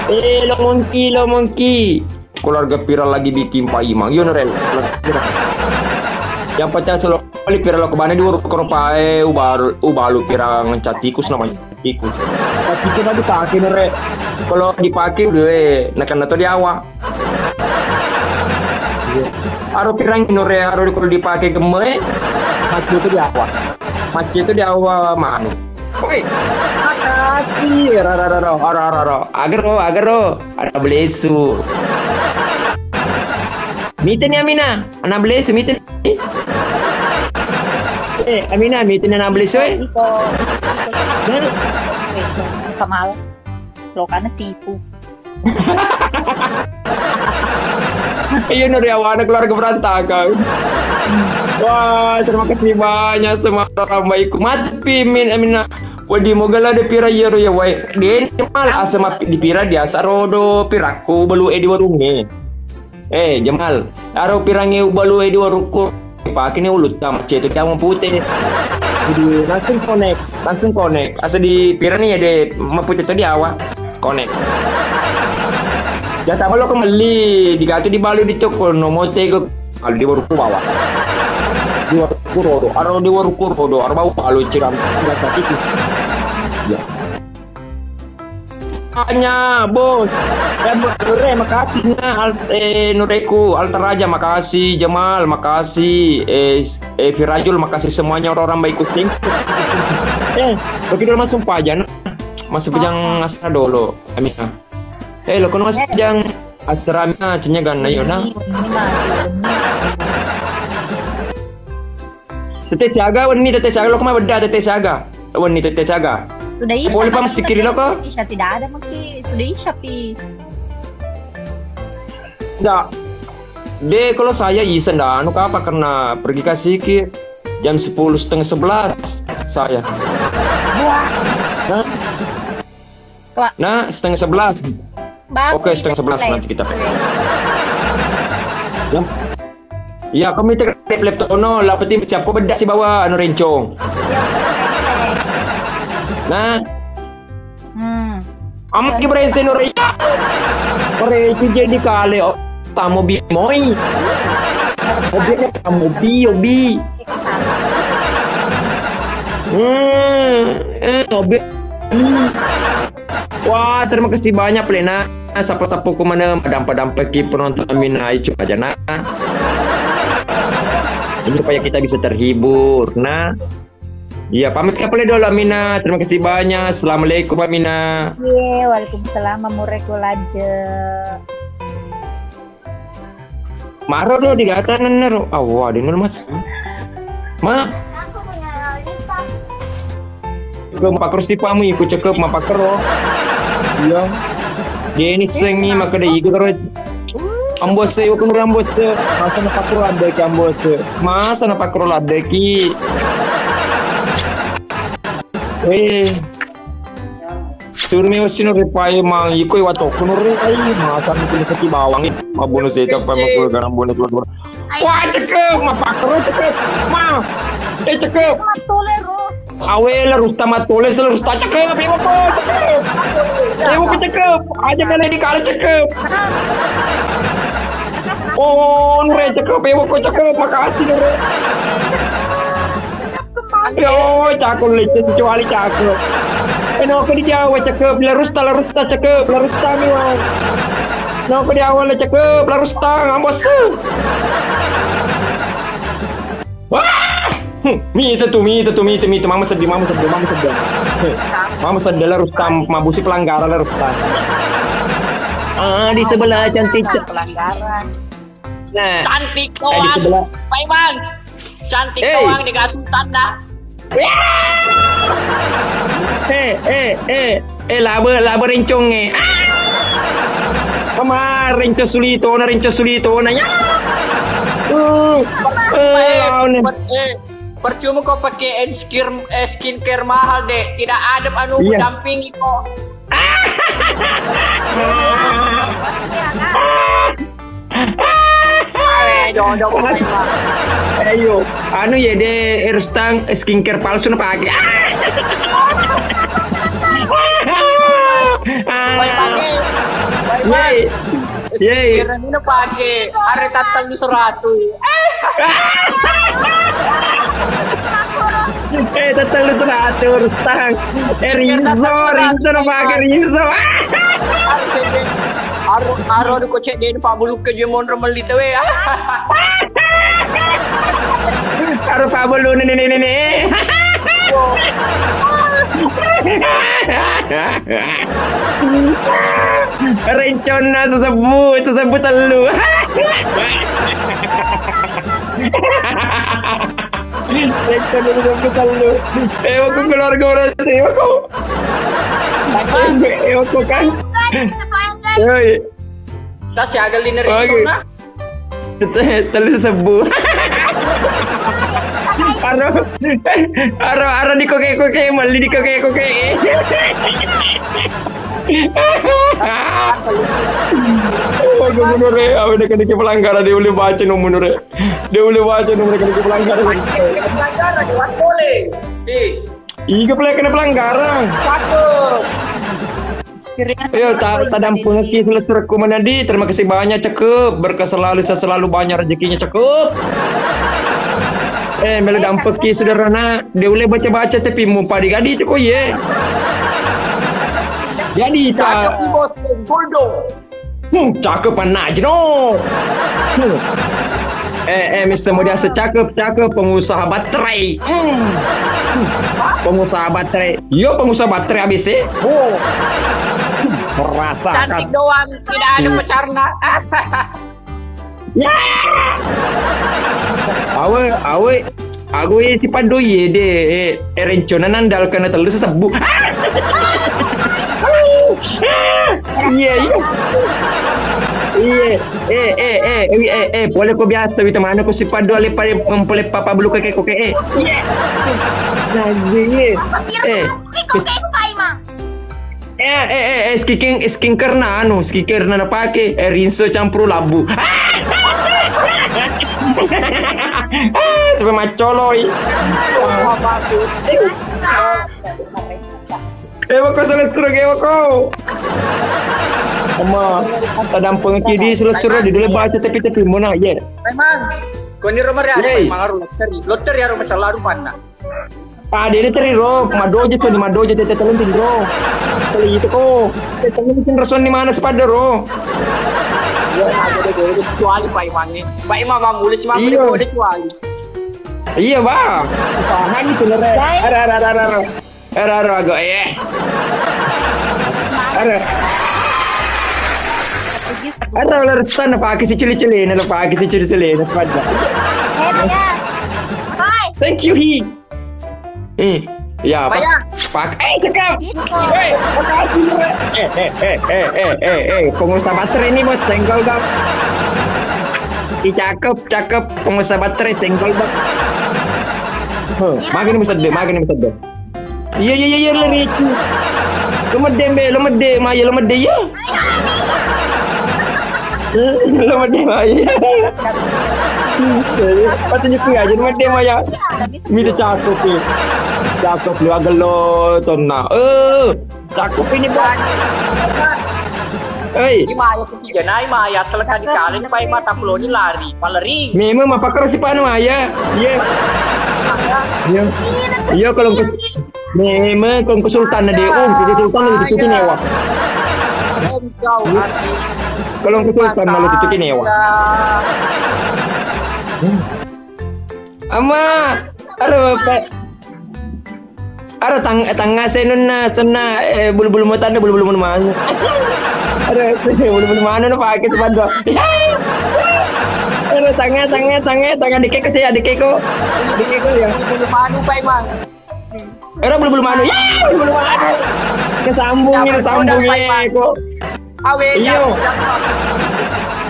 Eh, lo monkey, lo monkey. Keluarga Piral lagi bikin Pak Imang. Yo, Norel. Yang pecah selo kali Piral lo kebana di uruk keropa, eh, ubalu, ubalu Piral ngencat tikus namanya. Tikus. Tikus lagi pakai, Nore. Kalau dipakai, udah, eh, neken atau di awak. Aro pirang Nore, aro kalau dipakai gemme, mati itu di awak. Mati itu di awak manu. Oi, makasih. Ro, ro, ro, ro, ro, ro, ro, ro. Agero, agero. Ada belesu. Mite ni Amina, anak belesu, mite ni. Eh, Amina, mite ni anak belesu, eh. Iko, iko, iko. Kamal. Lokana tipu. Iya, Nur, ya, wana keluarga berantakan. Wah, terima kasih banyak semua orang baikku. Mati pimin, Amina. Wadi mogala de pira yero ya, wai. Den mal asa mapi di pira diasa rodo pirakku balu e di warunge. Eh, Jamal, aro pirangnge ubalu e di warukku, pakini ulutta maccetu jama pute. Jadi langsung connect, langsung connect. Asa di pirani ya de mapute to di awa. Connect. Ya tak lo kemelli, digatu dibalu di toko, no mote ke, kalau di warukku bawa. Di warukku rodo, aro di warukku rodo, aro bau balu cirang. Ya. Hanya, Bos. Eh, Bos, Nure, makasih, nah, Al-, eh, Nureku, Alta Raja, makasih, Jamal, makasih, eh, eh, Firajul, makasih semuanya orang-orang baik kucing. Eh, begitu masuk aja, nah. Masuk ke jang asal dulu, Amina. Eh, lo kono masuk jang asrama, cenya gana, yo, nah. Tete siaga wenni, tete siaga lo kemana beda tete siaga. Wenni tete siaga. Sudah Isya, boleh, Pak, Pak, masih kiri lo kok. Isya tidak ada, mungkin sudah Isya, Pi. Ndak. Deh, kalau saya Isya ndak anu, apa, karena pergi kasih ki jam sepuluh setengah sebelas saya. Wah. Nah. Kela- Nah, setengah sebelas. Bagus. Oke, setengah sebelas nanti kita. Oke. Ya. Ya, kami tek laptop ono, lah penting siap kok beda si bawa anu rencong. Ya, oke, oke. Nah. Hmm. Amat ki beresin ore. Ore itu jadi kale, oh, tamu bi moi. Obi tamu bi, obi. Hmm, eh, obi. Hmm. Wah, terima kasih banyak, Plena. Sapa-sapa ku mana, madampa-dampa ki penonton, Amina, ayo coba aja, nah. Ini supaya kita bisa terhibur, nah. Iya, pamit ka pale dolo, Amina. Terima kasih banyak. Assalamualaikum, Amina. Iya, waalaikumsalam, Amureko Laje. Maro do digata nenero. Awwa, di nol, Mas. Ma. Ke mapaker sipamu, iku cekep mapakero. Iya. Deni sengi makede iku karo. Ambos e, iku nuri ambos e. Masa napakero ladde ki ambos e. Masa napakero ladde ki. Eh. Surmi usino ripai mang iko iwa tokko nuri ai. Masa ni kini saki bawang. Mabunu seta pa makul garam bone keluar. Wah, cekep, mapakero cekep. Ma. Eh, cekep. Matole ro. Awe, le rusta matole, le rusta cekep, iwa ko, cekep. Iwa ko cekep. Aja mele di kala cekep. Oh, nure cekep, iwa ko cekep, makasih nure. Yo, cakep lecce kecuali cakep. Eh, no, ke di Jawa cekep, le rusta, le rusta cekep, le rusta mi, Wan. No, ke di awal cekep, le rusta, ngambos. Wah! Hmm, mita tu, mita tu, mita, mita. Mama sedih, mama sedih, mama sedih. Heh, mama sedih, le rusta, mabusi pelanggaran, le rusta. Ah, di sebelah cantik. Pelanggaran. Nah, cantik eh, di doang. Sebelah. Pak Iman. Cantik eh. Doang dikasih tanda. Eh, eh, eh, eh, laba, laba rencong, eh. Sama rencong sulito, na rencong sulito, na ya. Uh, eh, eh, lawan. Per-, eh, percuma kau pakai skincare, eh, skincare mahal, Dek. Tidak ada anu iya. Mendampingi kau. Ayo, anu ya deh, Erstang skincare palsu na pakai. Baik pakai. Baik, Bang. Yeay. Yeay. Skincare ini na pakai. Are tatang di seratus. Eh, tatang di seratus, Tang. Eh, Rinso, Rinso na pakai Rinso. Aro, aro, aro, ko cek de' pa bulu ke je monro melli tewe ya. Aro pa bulu ne, ne, ne, ne. Renconna sesebbu, sesebbu tellu. Renconna sesebbu tellu. Eh, aku keluarga orang sini, aku. Eh, oke kan? Yoi. Tas ya, agak liner. Oke. Tellu sebbu. Aro, aro, aro di koke-koke, mali di koke-koke. Oh, gubernur ya, apa dia kena pelanggaran, dia boleh baca nomor nomor. Dia boleh baca nomor kena pelanggaran. Pelanggaran, dia boleh. Di. Iga pale kena pelanggaran. Cakep. Ayo, ta-, tadampengki selessurekku maneng di. Terima kasih banyak, cakep. Berkah selalu, sehat selalu, banyak rezekinya, cakep. Eh, melo dampekki, saudarana. Dia boleh baca-baca, tapi mau padi gadi itu kok, ye. Jadi, ta- Cakep, Bos. Goldong. Hmm, cakep anak jeno. Hmm. Eh, eh, Mister Mudiasa, cakep, cakep, pengusaha baterai. Hmm. Hmm. Pengusaha baterai. Yo, pengusaha baterai A B C. Oh. Merasakan. Cantik doang, tidak ada pacarna. Ya. Awe, awe. Aku, eh, si Paddo, iye, de, eh, eh, rencana nandal kena tellu sesebbu. Iya, iya. Iya. Eh, eh, eh, eh, eh, eh, pole ko biasa, wita mana ko si Paddo ale pale, mempele papa bulu keke koke, eh. Iya. Nah, iya. Eh, Iko kes- ke Pak Imam. Eh, eh, eh, eh, skincare, skincare na anu, skincare na napake, eh, rinso campur labu. Ah, sampai macoloi. Eh, wako salah terus, eh, wako. Sama, tadampengki di selesai di dulu baca tapi-tapi mona, ye. Memang, kau ni Roma ya, memang harus loteri. Loteri harus masalah rupanna. Pade de teri ro, madoje to, madoje tete telung tin ro. Teli itu ko. Tete telung tin rason di mana si Paddo ro? Iya, ada de, de, kecuali Pak Imang ni. Pak Imang, Bang, mulai si Mampu. Iya. De kecuali. Iya, Bang. Paham itu, Nere. Ara, ara, ara, ara, ara. Ara, ara, ago, eh. Ara. Ara, ular sana pakai si cili-cili, nelo pakai si cili-cili, nelo pada. Eh, Maya. Hai. Thank you, Hi. Hmm. Ya, apa? Maya. Pak, eh, cakep. Gitu. Woi, makasih, Bro. Eh, eh, eh, eh, eh, eh, eh. Pengusaha baterai ini, Bos, senggol, Bang. Ih, cakep, cakep. Pengusaha baterai, senggol, Bang. Huh, makan ini, Bos, deh, makan ini, Bos, deh. Iya, iya, iya, iya, lari. Lo medde, Mbe, lo medde, Maya, lo medde, iya. Lo medde, Maya. Patenya kui aja, lo medde, Maya. Mita cakep, ya. Cakep, lu agak lo, tonna. Eh, cakep ini, Bang. Hei. Ini Maya. Iya, nai Maya, selekani kali, Pak Ima, taploni lari, palering. Memang apa keras sih, Pak, Maya? Iya. Iya. Iya, kalau ke-, memang kalau ke Sultan na de, oh, ke Sultan na de, tutuki newa. Engkau asis. Kalau ke Sultan na de, tutuki newa. Ama, aduh, Pak. Aro tang-, tangnga senunna, senna, eh, bulu-bulu matanda, bulu-bulu manu. Aro, bulu-bulu manu na pake tu pando. Aro tangnga, tangnga, tangnga, tangnga dikeko ya, dikeko. Dikeko ya. Bulu-bulu manu, Pak Imang. Aro bulu-bulu manu. Ya, bulu-bulu manu. Kesambung, ya, kesambung, Pak Imang. Kok. Awe, iya.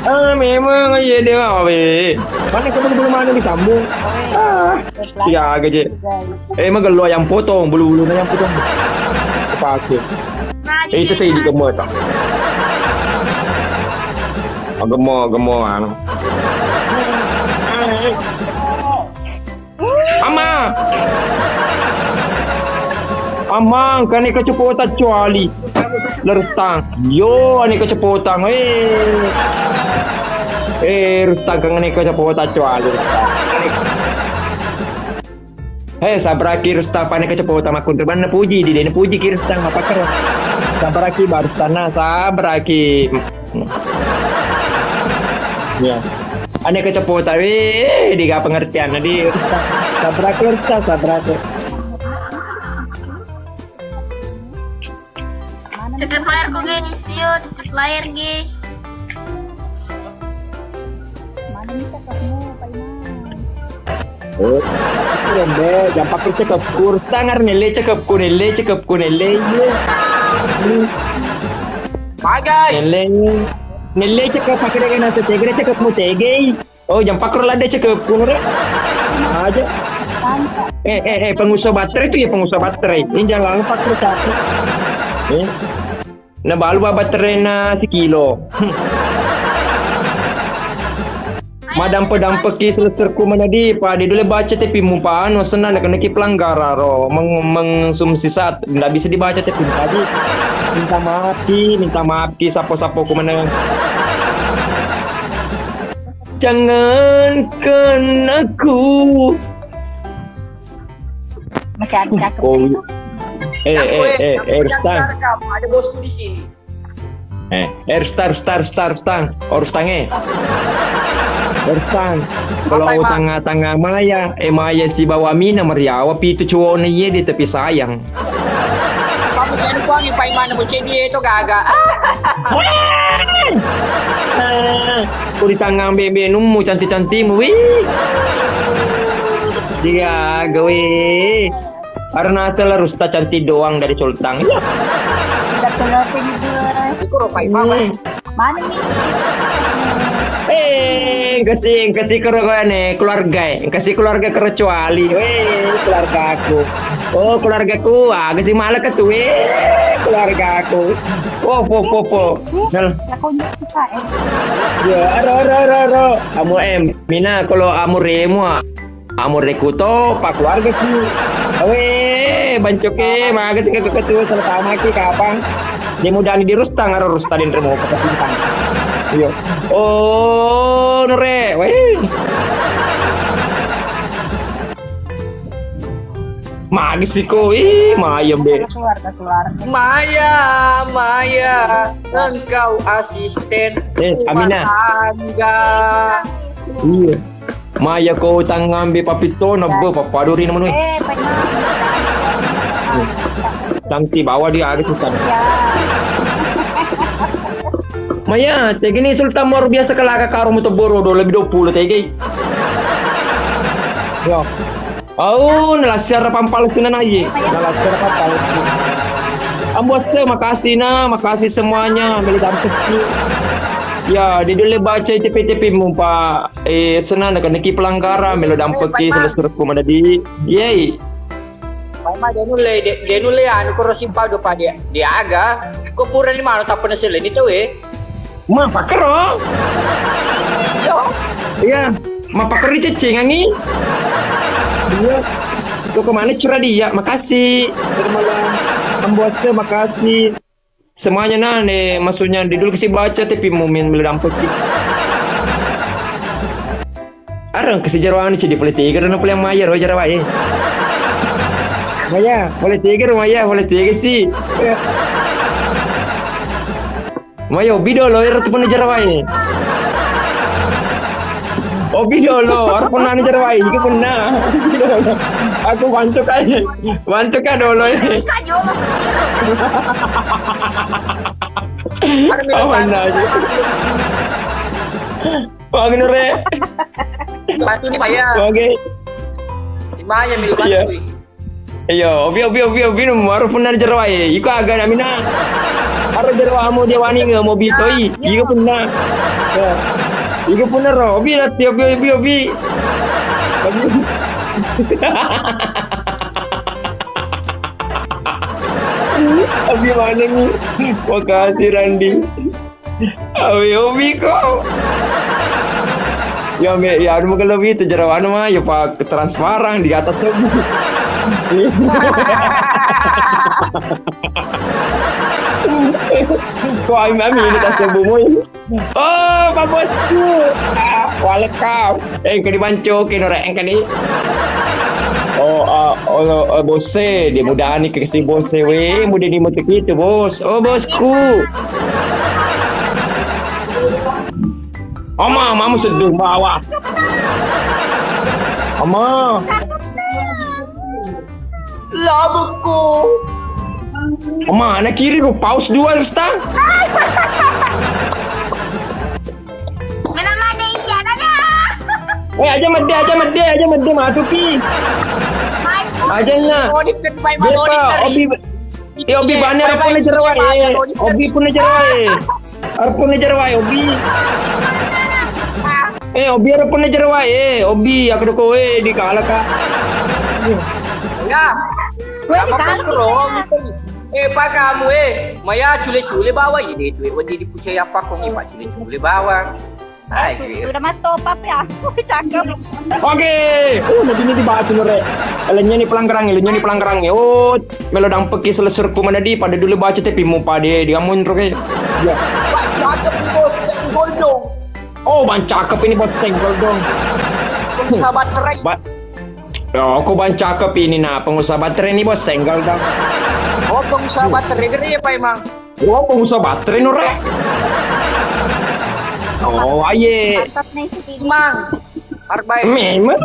Ah, memang, iya, dia, awe. Mana kamu bulu mana disambung? Ah, iya, gaje. Eh, emang gelo yang potong, bulu-bulunya yang potong. Kepake. Eh, itu saya di gemuk, tak? Ah, gemuk, gemuk, anu. Ama! Ama, engkani kecepatan cuali. Lertang. Yo, ane kecepatan. Eh. Eh, Rustang, engkani kecepatan cuali. Eh, sabraki Rustang, pane kecepatan makkunre banna puji, di dene puji ki Rustang, apa kero? Sabraki barustana, sabraki. Ya. Ane kecepota, weh, di ga pengertian, di sabrak, sabrak. Titip layar ko, guys, yo, titip layar, guys. Mana nih cakepmu, Pak Imam? Oh, itu dong, Be. Gampang ku cakepku. Rustang, ngarang nelle cakepku, nelle cakepku, nelle. Iya. Bagai. Nelleng, nelleng cekep pakai dengan nasi tegere cekep mu tegei. Oh, jam pakro ladde cekep kuno re. Aja. Eh, eh, eh, pengusaha baterai itu ya, pengusaha baterai. Ini jangan lupa pakro cakep. Eh. Na balu ba baterena sikilo. Madampe-dampeki selesserku manadi, pa de dule baca tapi mu pa anu senna na keneki pelanggaran ro, meng-, mengkonsumsi saat ndak bisa dibaca tapi mu tadi. Minta maaf ki, minta maaf ki, sapo-sapo ku meneng. Jangankan aku. Masih ada cakep. Oh, sih. Eh, eh, eh, eh, Rustang. Ada bosku di sini. Eh, eh, Rustang, Rustang, Rustang, Rustang. Oh, Rustang, eh. Eh, Rustang. Kalau tanga-tanga maya, eh, maya sibawa mina meriawa pitu cowoknya iya di tepi sayang. Kamu selalu kuangi pai mana mau cedde itu gaga. Ah, ku di tangang bebe nummu cantik-cantikmu, wih. Dia gawe. Karena asal harus tak cantik doang dari Sultan. Iya. Tidak kenal juga. Itu rupai mama. Hmm. Mana nih? Eh, kasih, kasih keluarga nih, keluarga, kasih keluarga kecuali, weh, keluargaku. Oh, keluargaku, ah, kasih malah ke tuh, weh, keluargaku. Oh, po, po, po. Nal. Ya, kok nggak suka, eh? Ya, aro, aro, aro, aro. Kamu em, Mina, kalau kamu remu, ah. Amurre kuto, pakkeluarga ki. Awe, bancoke, maga sih kakak ketua sama tamaki kapang. Dia mudani di Rustang, aro Rustang dan Remo, pakai bintang. Iya. Oh, nore, weh. Maga sih ko, ih, mayam be. Keluarga, keluarga. Maya, Maya, engkau asisten rumah tangga. Eh, Aminah. Iya. Maya ko tangngambe papittona, be, pappadori na manu. Eh, pernah. Cantik bawa dia ada sultan. Ya. Maya, tegini sultan moro biasa kalaga karo mu teboro do lebih dua puluh tege. Yo. Au, nalassiara pampalessi nanaye. Nalassiara pampalessi. Ambo Asse, makasih na, makasih semuanya, melo dampekki. Ya, di dulu baca T P T P mu, Pak. Eh, senang na keneki pelanggaran, melo dampekki selessurku manadi. Yey. Mama de nulle, de, de nulle anu koro simpau do pa dia. Diaga. Ko pura ni mano tappa naseleni tau e. Ma, pakkero? Iya, ma pakkero diceccengangi. Iya. Lo kemana curah dia? Makasih. Terima kasih. Ambo Asse, makasih. Semuanya na, ne, maksudnya di dulu kasi baca tapi mumin melo dampekki. Areng kasi jarawa ni cedi pole tega na pole Maya ro jarawa e. Maya, pole tega ro Maya, pole tega sih. Maya, obi dolo ero tu pole jarawa e. Obi dolo, ero pole jarawa e, iku pole. Aku bantu kai. Bantu ka dolo e. Ka jolo sendiri. Oh, benar. Wah, bener, ya. Batu ni Maya. Oke. Di Maya milu batu. Iya. Iya, obi, obi, obi, obi, no, aro punna jero wae. Iko aga namina. Aro jero amo dia wani nge mobil toi. Iya. Iko punna. Ya. Iko punna ro, obi lati, obi, obi, obi. Obi. Obi mana ni? Makasih, Randi. Awe, obi ko. Ya, me, ya, anu, mungkin lebih itu jerawan mah, ya, Pak, transparan di atas sobu. Kok ami, ami ini tas sobu, moy? Oh, Pak Bosku. Ah, welcome. Eh, engka dibancoki, Nore, engka di. Oh, ah, oh, oh, bose, dia mudani ke si bose, we, muda di motor itu, Bos. Oh, bosku. Ama, mamu sedih bawa. Ama. Labukku. Ama, anak kiri ku paus dua, Ustaz. Mena made iya nana. Eh, aja mede, aja mede, aja mede matuki. Aja na. Odit kan pai mal odit tadi. Obi, Eh, Obi, bane, bye, bye, punna jerawat, eh. Obi, punna jerawat, eh. Areppunna jerawat, eh, Obi. Eh, Obi, areppunna jerawat, eh. Obi, aku doko, eh, di kala ka. Ya. Weh, apa kau, bro? Eh, Pak, kamu, eh. Maya cule-cule bawa ini, duit wajib dipucai apa kau, eh, Pak, cule-cule bawa. Hai, sudah mah top up ya. Cakep. Oke. Uh, nanti ini dibahas dulu, Rek. Lainnya nih pelanggaran, lainnya nih pelanggaran. Oh, melo dampeki selesur ku mana di pada dulu baca tapi mau pada di amun, Rek. Ya. Wah, cakep nih, Bos. Tenggol dong. Oh, bang, cakep ini, Bos, tenggol dong. Pengusaha baterai. Ba-, oh, kok bang cakep ini, nah, pengusaha baterai ini, Bos, tenggol dong. Oh, pengusaha baterai gede apa emang? Oh, pengusaha baterai no, Rek. Oh, aye. Mantap nih si Didi. Mang. Harbai. Memang.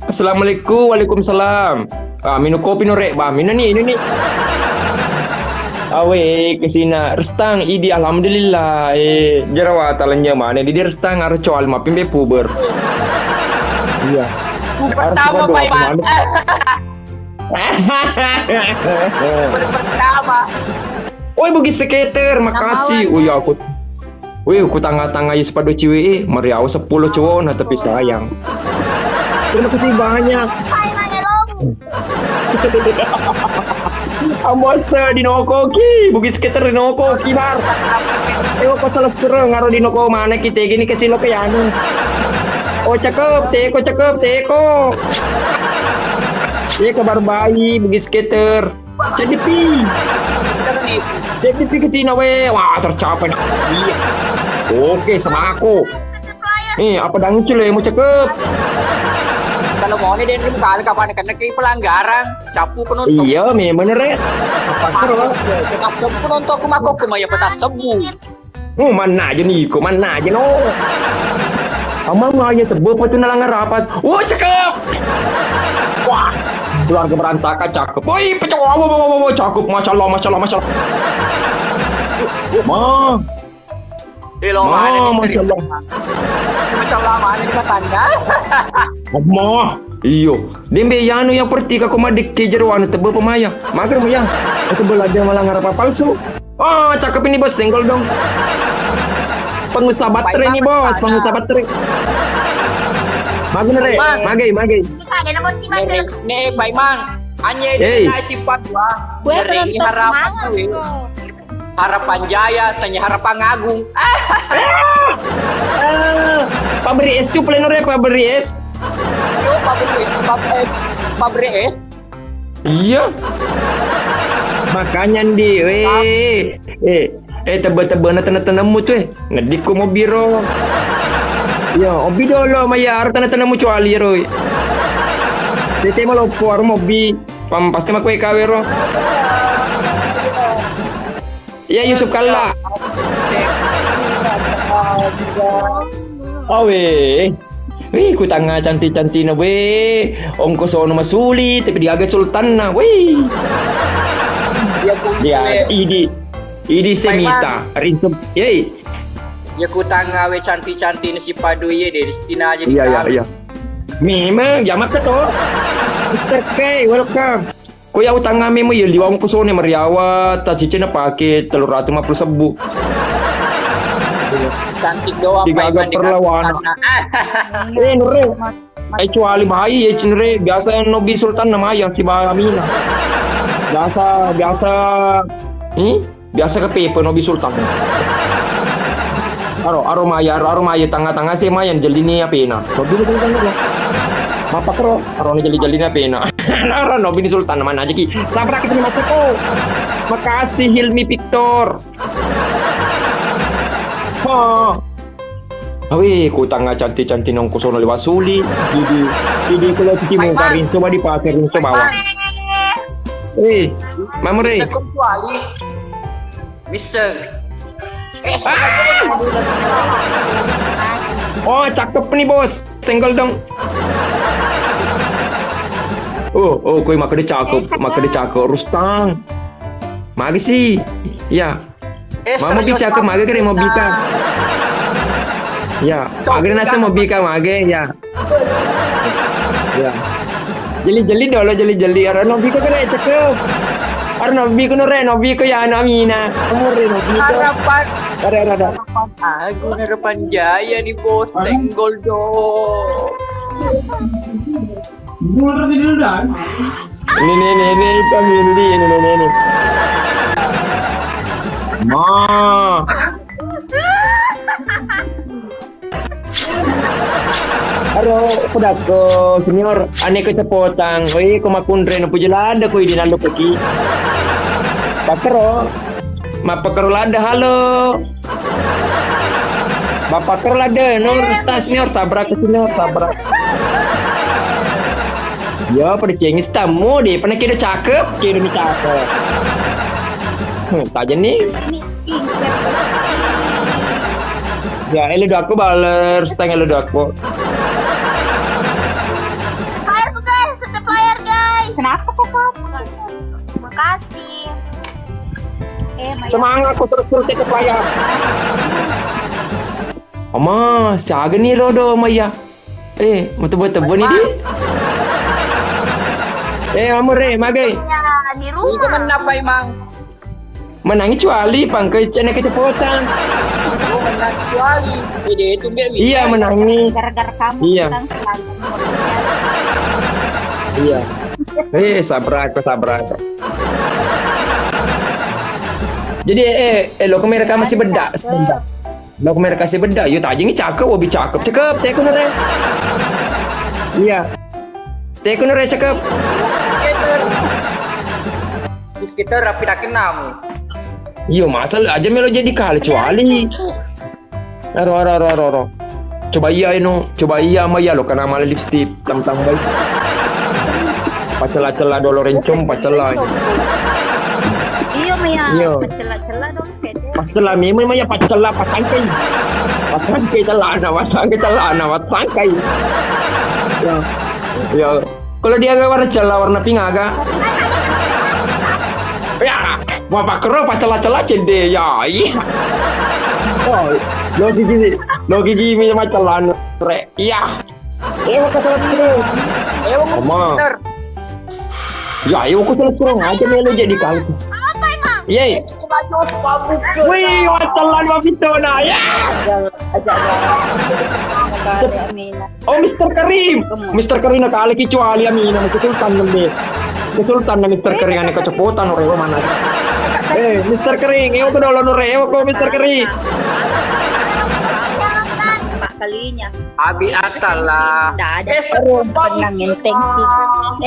Assalamualaikum, waalaikumsalam. Ah, minum kopi no, Rek. Bah, minum nih, ini nih. Awe, kesina. Restang, idi, alhamdulillah. Eh, jerawat, talenya mana? Di Restang, harus coal, mampir puber. Iya. Pertama, Pak Iman. Baru pertama. Oi, Bugis Skater, makasih. Ui, aku, ui, ku tanga-tanga is pado ciwi, eh, meriau sepuluh cowok, nah, tapi sayang. Terima kasih banyak. Hai, Mane Long. Ambosse di nokoki, Bugis Skater di nokoki, Bar. Eo, ko salah sero, ngaro di noko mana kita gini ke silo ke anu. Oh, cakep, teko, cakep, teko. Iya, kabar baik, Bugis Skater. Jadi pi. Jadi pi ke sini, we. Wah, tercapai. Iya. Oke, sama aku. Eh, apa dangcil ya, mau cakep? Kalau mau nih, Denrim, kali kapan kena ke pelanggaran, capu penonton. Iya, memang, Rek. Apa kero? Capu penonton aku mako ke maya petas sebu. Oh, mana aja nih, kok mana aja, no? Amang aja tebo apa tuh nalang rapat. Wah, cakep. Wah, keluarga berantakan cakep. Woi, pecah. Wah, wah, wah, wah, wah, cakep. Masya Allah, masya Allah, masya Allah. Mah. Eh, lo mana nih? Masya Allah. Masya Allah, mana nih, Mas Anda? Mah. Iyo. Dembe yanu yang perti kako madikki jero anu tebbe pemaya. Mager mu ya. Itu belajar malah ngarapa palsu. Oh, cakep ini, Bos, senggol dong. Pengusaha baterai nih, Bos, pengusaha baterai. Mager, Rek. Mage, mage. Nih, Pak Imang. Anye, sifat gua. Gue belum harapan semangat, gue. Harapan Jaya, tanya Harapan Agung. Eh, pabrik es tu, pleno re, pabrik es. Yo, pabrik, pab-, eh, pabrik es. Iya. Makanya, Ndi, weh. Eh, eh, tebbe-tebbe na tenne-tennemu tu, eh. Ngedikku mau biro. Ya, obi dolo, maya, harus tenne-tennemu cuali, ro. Tete mau lopo, harus mau bi. Pam, pasti mau kue kawe, ro. Iya, Yusuf Kalla. Awe. Wih, kutanga cantik-cantikna, weh. Ongko sono masuli, tapi diaga sultanna, weh. Iya, ku-, dia, idi, idi semita, rintu, yei. Ya, kutanga we cantik-cantikna si Padu, iya, deh, di sini aja. Iya, iya, iya. Memang, jamak ke to. Mister K, welcome. Ko ya utang ami mo, iya, liwang ko sone mariawa, ta cicina pake tellu ratu lima puluh sebbu. Cantik doang, Pak Iman, perlawanan. Eh, Nure. Kecuali bahaya ya, Cinre. Biasa yang Nobi Sultan namanya si Bang Amina. Biasa, biasa. Hmm? Biasa ke Pepe Nobi Sultan. Aro, aro maya, aro, aro maya tanga-tanga si maya jellini apena. Nobi Sultan aro. Apa kero? Aro ni jelli-jellini apena. Aro Nobi Sultan mana aja ki. Sabra kita ni masuk ko. Makasih Hilmi Victor. Ha. Awe, kutanga cantik-cantik nongko sono lewat suli. Jadi, jadi kalau cuci muka rinso badi pakai rinso bawah. Eh, mamre. Bisa. Oh, cakep nih, Bos. Senggol dong. Oh, oh, koi makanya cakep, makanya cakep. Rustang. Makasih. Ya. Mama bicara ke mage kere mau bika. Ya, mage nasa mau bika mage ya. Ya. Jeli-jeli dolo, jeli-jeli. Aro nobi ko kena cakep. Aro nobi ko nore, nobi ko ya anu Amina. Amore nobi ko. Harapan. Ada, ada, ada. Agung Harapan Jaya nih, Bos. Senggol dong. Ini, ini, ini, ini, kami ini, ini, ini, ini. Ma. Aro, kudakko, senior, ane kecepotang. Oi, ko makunre, no puji lada, ko idi nallo koki. Pakero. Mappakero lada, halo. Bapak Kerla de, nur sta senior, sabrak ke senior, sabrak. Ya, pada cengis tamu deh, pernah kira cakep, kira ni cakep. Hmm, tajen nih. Ya, elo dua aku baler, setengah elo dua aku. Bayar tuh guys, tetap bayar guys. Kenapa kok kau? Makasih. Eh, Maya. Semangat, aku terus-terus tetap bayar. Ama, siaga nih rodo, Maya? Eh, mau tebo-tebo nih, di? Eh, amore, magai. Ya, di rumah. Itu menapa, Mang? Menangi cuali, pangkai cene kecepatan. Oh, menang cuali. Eh, dia itu, Mbak, iya, menangi. Gara-gara kamu, iya. Kan selalu. Iya. Eh, sabrak, sabrak. Jadi, eh, eh, lo kamera kamu masih bedak, sebentar. Lo kamera kasih bedak, yo tajengi cakep, wobi cakep, cakep, teko nore. Iya. Teko nore cakep. Terus kita rapi dakin namu. Iyo, masa aja melo jadi kali cuali. Aro, aro, aro, aro, aro. Coba iya eno, coba iya ama iya lo kana mala lipstick, tam-tam baik. Pacela-cela dolo rencong, pacela. Iyo, Maya. Iyo. Pacela-cela dong, kete. Pacela memang, Maya, pacela, pasangkai. Pasangkai celana, pasangkai celana, pasangkai. Ya. Ya. Kalau dia agak warna cella, warna pink agak. Ya, bapak kero pacela-cela cede. Ya, iya. Oh, lo gigi, lo gigi mi macam re. Iya. Ewa, kata lo. Ewa, Ama. Mister. Ya, ewa, kok terus kurang aja melo jadi kali. Apa emang? Yeay. Wih, macam lo mapitona. Ya. Oh, Mister Karim. Mister Karim na kale ki cuali amina, Mister Sultan nembe. Mister Sultan na Mister Karim ane kacopotan ore mana. Eh, Mister Karim, ewa ko dolo nore, ewa ko Mister Karim. Pak kalinya. Abi atala. Nggak ada. Tenang, enteng sih.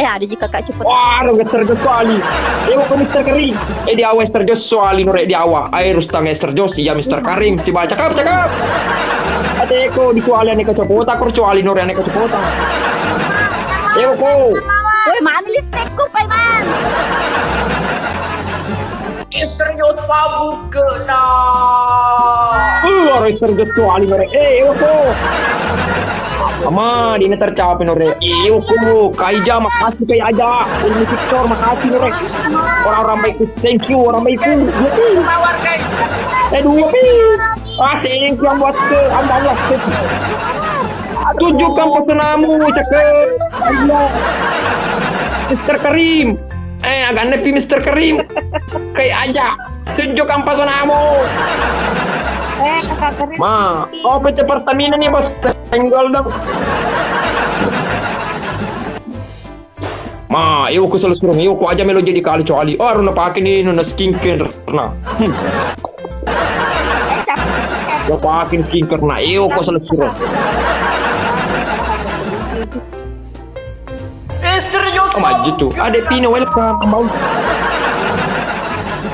Eh, ada juga Kak Cepet. Wah, ro getter getter ali. Ewa ko Mister Karim. Eh, di awa Mister Jos soali nore di awa. Ae Rustang Mister Jos, iya Mister Karim. Si baca cakep, cakep. Ate ko dicuali ane kacopota, ko cuali nore ane kacopota. Ewa ko. Woi, mana lipstikku, Paiman? Misterius pabuk kena. Uh, orang misterius tuh ali mereka. Eh, ewa ko. Ama, dina tercapai nore. Ewa ko, Kaija, makasih Kai aja. Ilmu Victor, makasih nore. Orang-orang baik, thank you, orang baik. Mawar, guys. Eh, dua pi. Ah, thank you, buat ke, anda Allah. Tunjukkan pesonamu, cakep. Iya. Mister Karim. Eh, agak nepi Mister Karim. Kayak aja. Tunjukkan pesonamu. Eh, kakak keren. Ma, oh, P T Pertamina nih, Bos. Tenggol dong. Ma, iyo ko selessureng, iyo ko aja melo jadi kali cuali. Oh, aruna pake ni nuna skincare. Nah. Hmm. Lo pake skincare, nah, iyo ko selessureng. Mister Joshua. Oh, maju tuh. Ada Pino, welcome. Mau.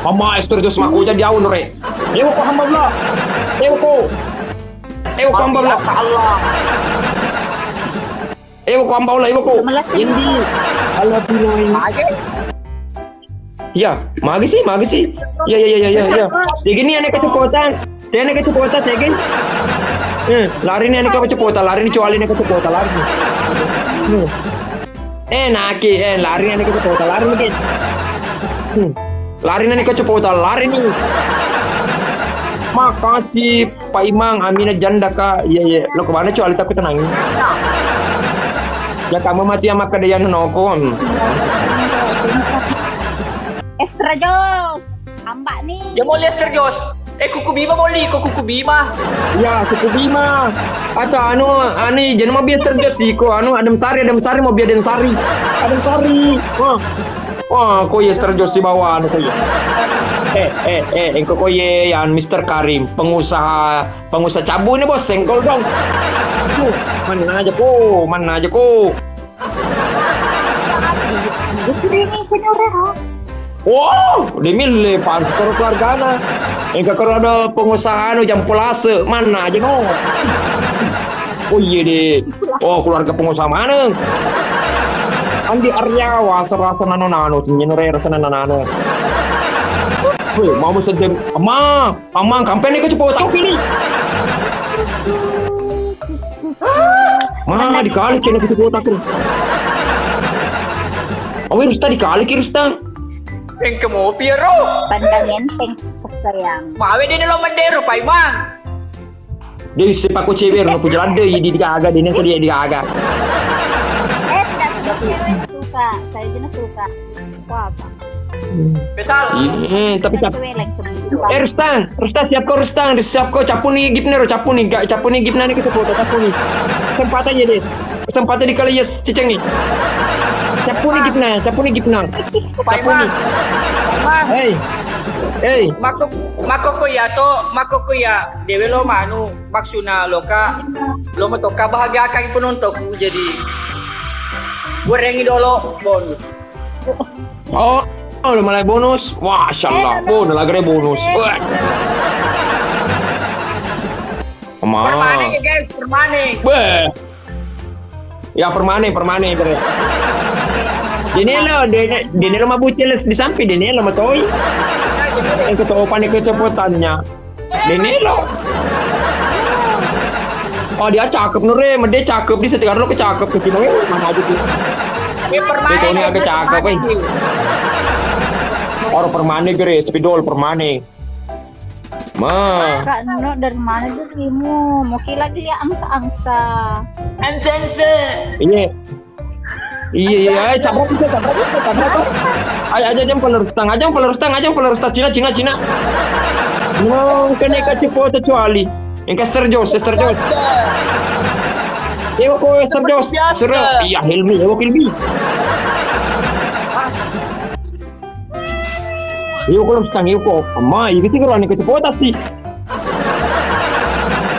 Ama Mister Joshua, aku jadi aun, re. Ewa ko hamba bela. Ewa ko. Ewa ko hamba bela. Allah. Ewa ko hamba bela, ewa ko. Melas ini. Indi. Halo, Pino ini. Mage. Iya, mage sih, mage sih. Iya, iya, iya, iya, iya. Ya gini, aneh kecepatan. Tena ke cukup otak, ya, geng? Eh, lari nih, aneh ke cukup otak, lari nih, cuali nih ke cukup otak, lari nih. Hmm. Eh, naki, eh, lari nih, aneh ke cukup otak, lari nih, geng. Hmm. Lari nih, aneh ke cukup otak, lari nih. Makasih, Pak Imang, Amina janda, Kak. Iya, iya. Lo kemana, cuali, takut tenangin. Ya kamu mati yang makkeda ya nonokon. Extra jos. Ambak ni. Ya mau Lester jos. Eh, kuku bima mau li, kok kuku bima. Ya, kuku bima. Atau anu, ani, jangan mau biar terjos sih, kok anu, Adam Sari, Adam Sari, mau biar Adam Sari. Adam Sari. Wah. Wah, kok ya terjos di bawah, anu, kok ya. Eh, eh, eh, engko kok ya, yang Mister Karim, pengusaha, pengusaha cabu ini, bos, senggol dong. Tuh, mana aja, kok, mana aja, kok. Ini senior, ha? Wow, de mille, pantes karo keluargana. Engka karo ada pengusaha anu, jampu lase, mana aja no. Oh iya de. Oh, keluarga pengusaha mana? Andi Aryawa, serasa nano nano, nyenore rasa nano nano. Weh, mau sedem, ama, Amang, kampeni ko cepo tau kini. Mana dikali kena ko cepo tau kini. Awe Rusta dikali ki Rusta. Engke mopi ro. Pandang enteng sayang. Mawe dene lo medero paimang. Dia isse pako cewek ro ku jalan deh di digaga dene ko dia digaga. Eh, tidak suka cewek suka. Saya jenis suka. Apa? Misal. Iya, tapi cap-, eh, Rustang, Rustang, siap ko Rustang, siap ko, cappu ni gipna ro, cappu ni, gak, cappu ni gipna ni kita foto, cappu ni. Kesempatan ya deh. Kesempatan di kali ya ciceng ni. Cappu ni gipna, cappu ni gipna. Cappu ni. Hei. Hei. Mako, mako ko ya to, mako ko ya. Dewe lo manu, maksuna lo ka, lo metoka bahagia kan penontonku jadi. Gorengi dolo bonus. Oh, oh, lo malai bonus. Masya Allah. Eh, oh, nalagare bonus. Wah. Permanen ya, guys, permanen. Beh. Ya, permanen, permanen, bre. Dene lo, dene, dene lo mabucin les di samping, dene lo matoi. Yang ketua panik kecepatannya. Dene lo. Oh, dia cakep, Nure. Mede cakep, di setikar lo kecakep ke sini. Weh, mana aja tuh. Ini permanen. Dia agak cakep, eh. Orang permanen, gere, spidol permanen. Ma. Kak Neno, dari mana dirimu? Mau ki lagi lihat angsa-angsa. Angsa-angsa. Iya. Iya, iya, ayo, sabar, sabar, sabar, sabar. Ayo, aja jam pelerus tang, aja pelerus tang, aja pelerus tang, Cina, Cina, Cina. Mau kena kasih foto kecuali. Yang ke Ester Jos, Ester Jos. Iya, kok Ester Jos. Seru. Iya, Hilmi, iya, Hilmi. Iyo ko Rustang, iyo ko. Amma, iki sih kalau aneh kecepotan sih.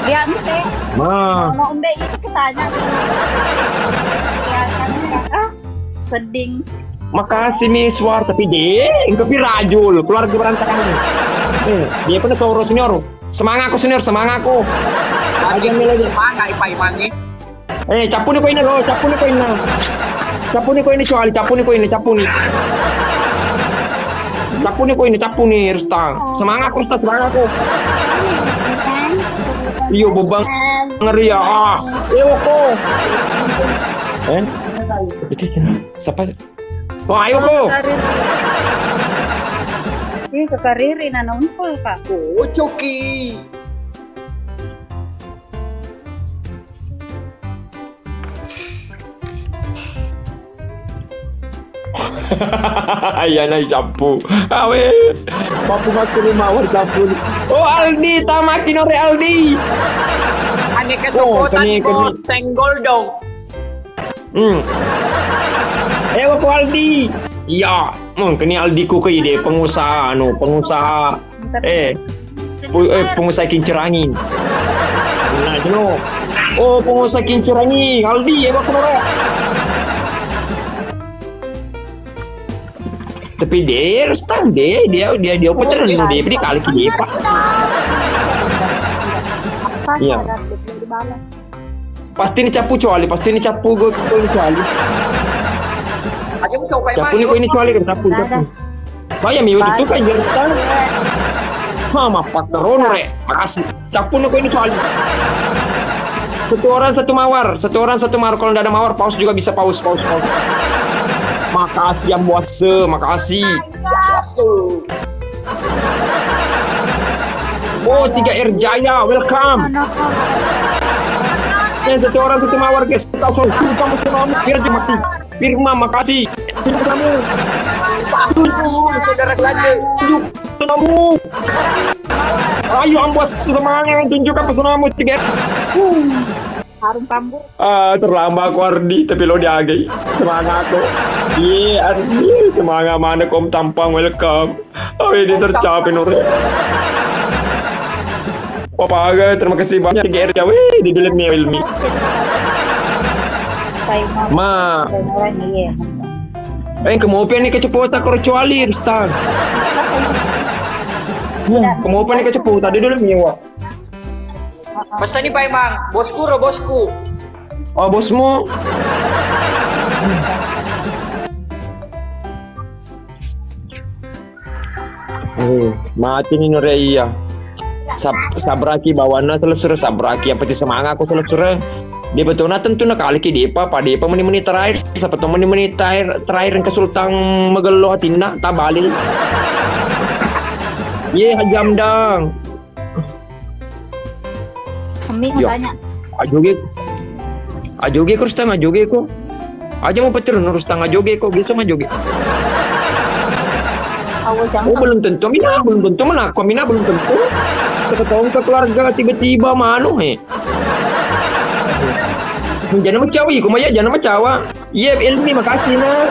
Dia ente. Ma. Mau ende itu ketanya. Ya, kan, ah, seding. Makasih, Miswar, tapi deh, engko pi rajul, keluarga berantakan. Eh, dia pernah soro senior. Semangatku senior, semangatku. Lagi melodi. Semangat, Pak Iman nih. Eh, cappuni ko ini lo, cappuni ko ini. Cappuni ko ini, cuali, cappuni ko ini, cappuni. Cappuni ko ini, cappuni, Rustang. Semangat, Rustang, semangat, ko. Iyo, bebang ngeri ya. Ah, ewo ko. Eh? Itu siapa? Siapa? Wah, ayo ko. Ih, kekariri nana umpul, Kak. Oh, coki. Iya, nai cappu. Awe. Papu masuk rumah, wah, cappu. Oh, Aldi, tamaki nore Aldi. Aneka. Oh, keni, keni. Senggol dong. Hmm. Eh, wah, Aldi. Iya, mungkin Aldi ku ke ide pengusaha, anu, pengusaha. Eh, pu-, eh, pengusaha kincir angin. Nah, jenuh. Oh, pengusaha kincir angin, Aldi, ya, Pak, Lurah. Tapi dia harus tahu deh, dia, dia, dia apa terus, dia, dia kali ke dia, Pak. Apa. Iya. Syarat itu dibalas? Pasti ini cappu, cuali, pasti ini cappu, gue, gue ini cuali. Aja mau coba. Cappu ini, gue ini cuali, cappu, cappu. Bayam, iya, itu kan, iya, kan. Ha, mapak terono, rek. Makasih. Cappu ini, gue ini cuali. Satu orang satu mawar, satu orang satu mawar. Kalau nggak ada mawar, paus juga bisa paus, paus, paus. Makasih, yang buase, makasih. Oh, tiga R Jaya, welcome. Ya, satu orang satu mawar, guys. Kau suruh tunjukkan pesonamu, biar dia mati. Firman, makasih. Tunjukkan pesonamu. Tunjukkan pesonamu. Ayo, Ambo, semangat, tunjukkan pesonamu. Tiga. Harum rambut. Ah, terlambat aku, Ardi, tapi lo diagai. Semangat aku. Iya, Ardi, semangat mana kom tampang, welcome. Oh, ini tercapai, Nur. Papa Aga, terima kasih banyak, G R ya. Wih, di dalam nih, Ilmi. Kayak mau Ma. Orang, iya. Eh, kamu apa nih kecepota kecuali, Rustan? Iya, kamu apa nih kecepota di dalam nih, Wak? Pesan nih, Pak Imang. Bosku, ro, bosku. Oh, bosmu. Eh, mati ni Nureia. Sab-, sabraki bawana selesure, sabraki yang penting semangat aku selesure. Dia betul na tentu na kali ki depa, pa depa meni-meni terakhir, siapa tahu meni-meni terakhir, terakhir ke Sultan magello hatinna, tabali. Ye, Haji Amdang. Kami mau Yo. Tanya. Ajoge. Ajoge ko, Rustang, ajoge ko. Aja mau petir, Rustang, ajoge ko, gitu ajoge. Awo, jangan. Oh, belum tentu, Mina, belum tentu, mana aku, Mina, belum tentu. Siapa tahu ke keluarga tiba-tiba manu, he. Jangan mencawi, kumaya, jangan mencawa. Iya, Ilmi, makasih, nak.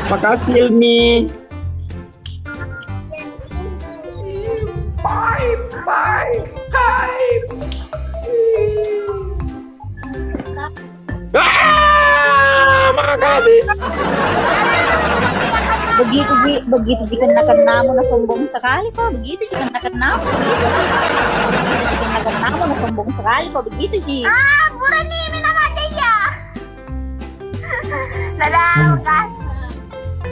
Makasih, Ilmi. Bye, bye, bye. Ah, makasih. Begitu ji, begitu ji kena-kenamu na sombong sekali kok. Begitu ji kena-kenamu, begitu ji. Begitu ji kena-kenamu na sombong sekali kok. Begitu ji. Ah, pura nih, minta maaf deh ya. Dadah, makasih.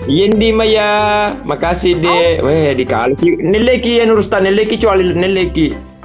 Iya, Ndi Maya. Makasih, Dek. Weh, dikali ki. Nelleki ya, Nurustan. Nelleki, cuali, nelleki.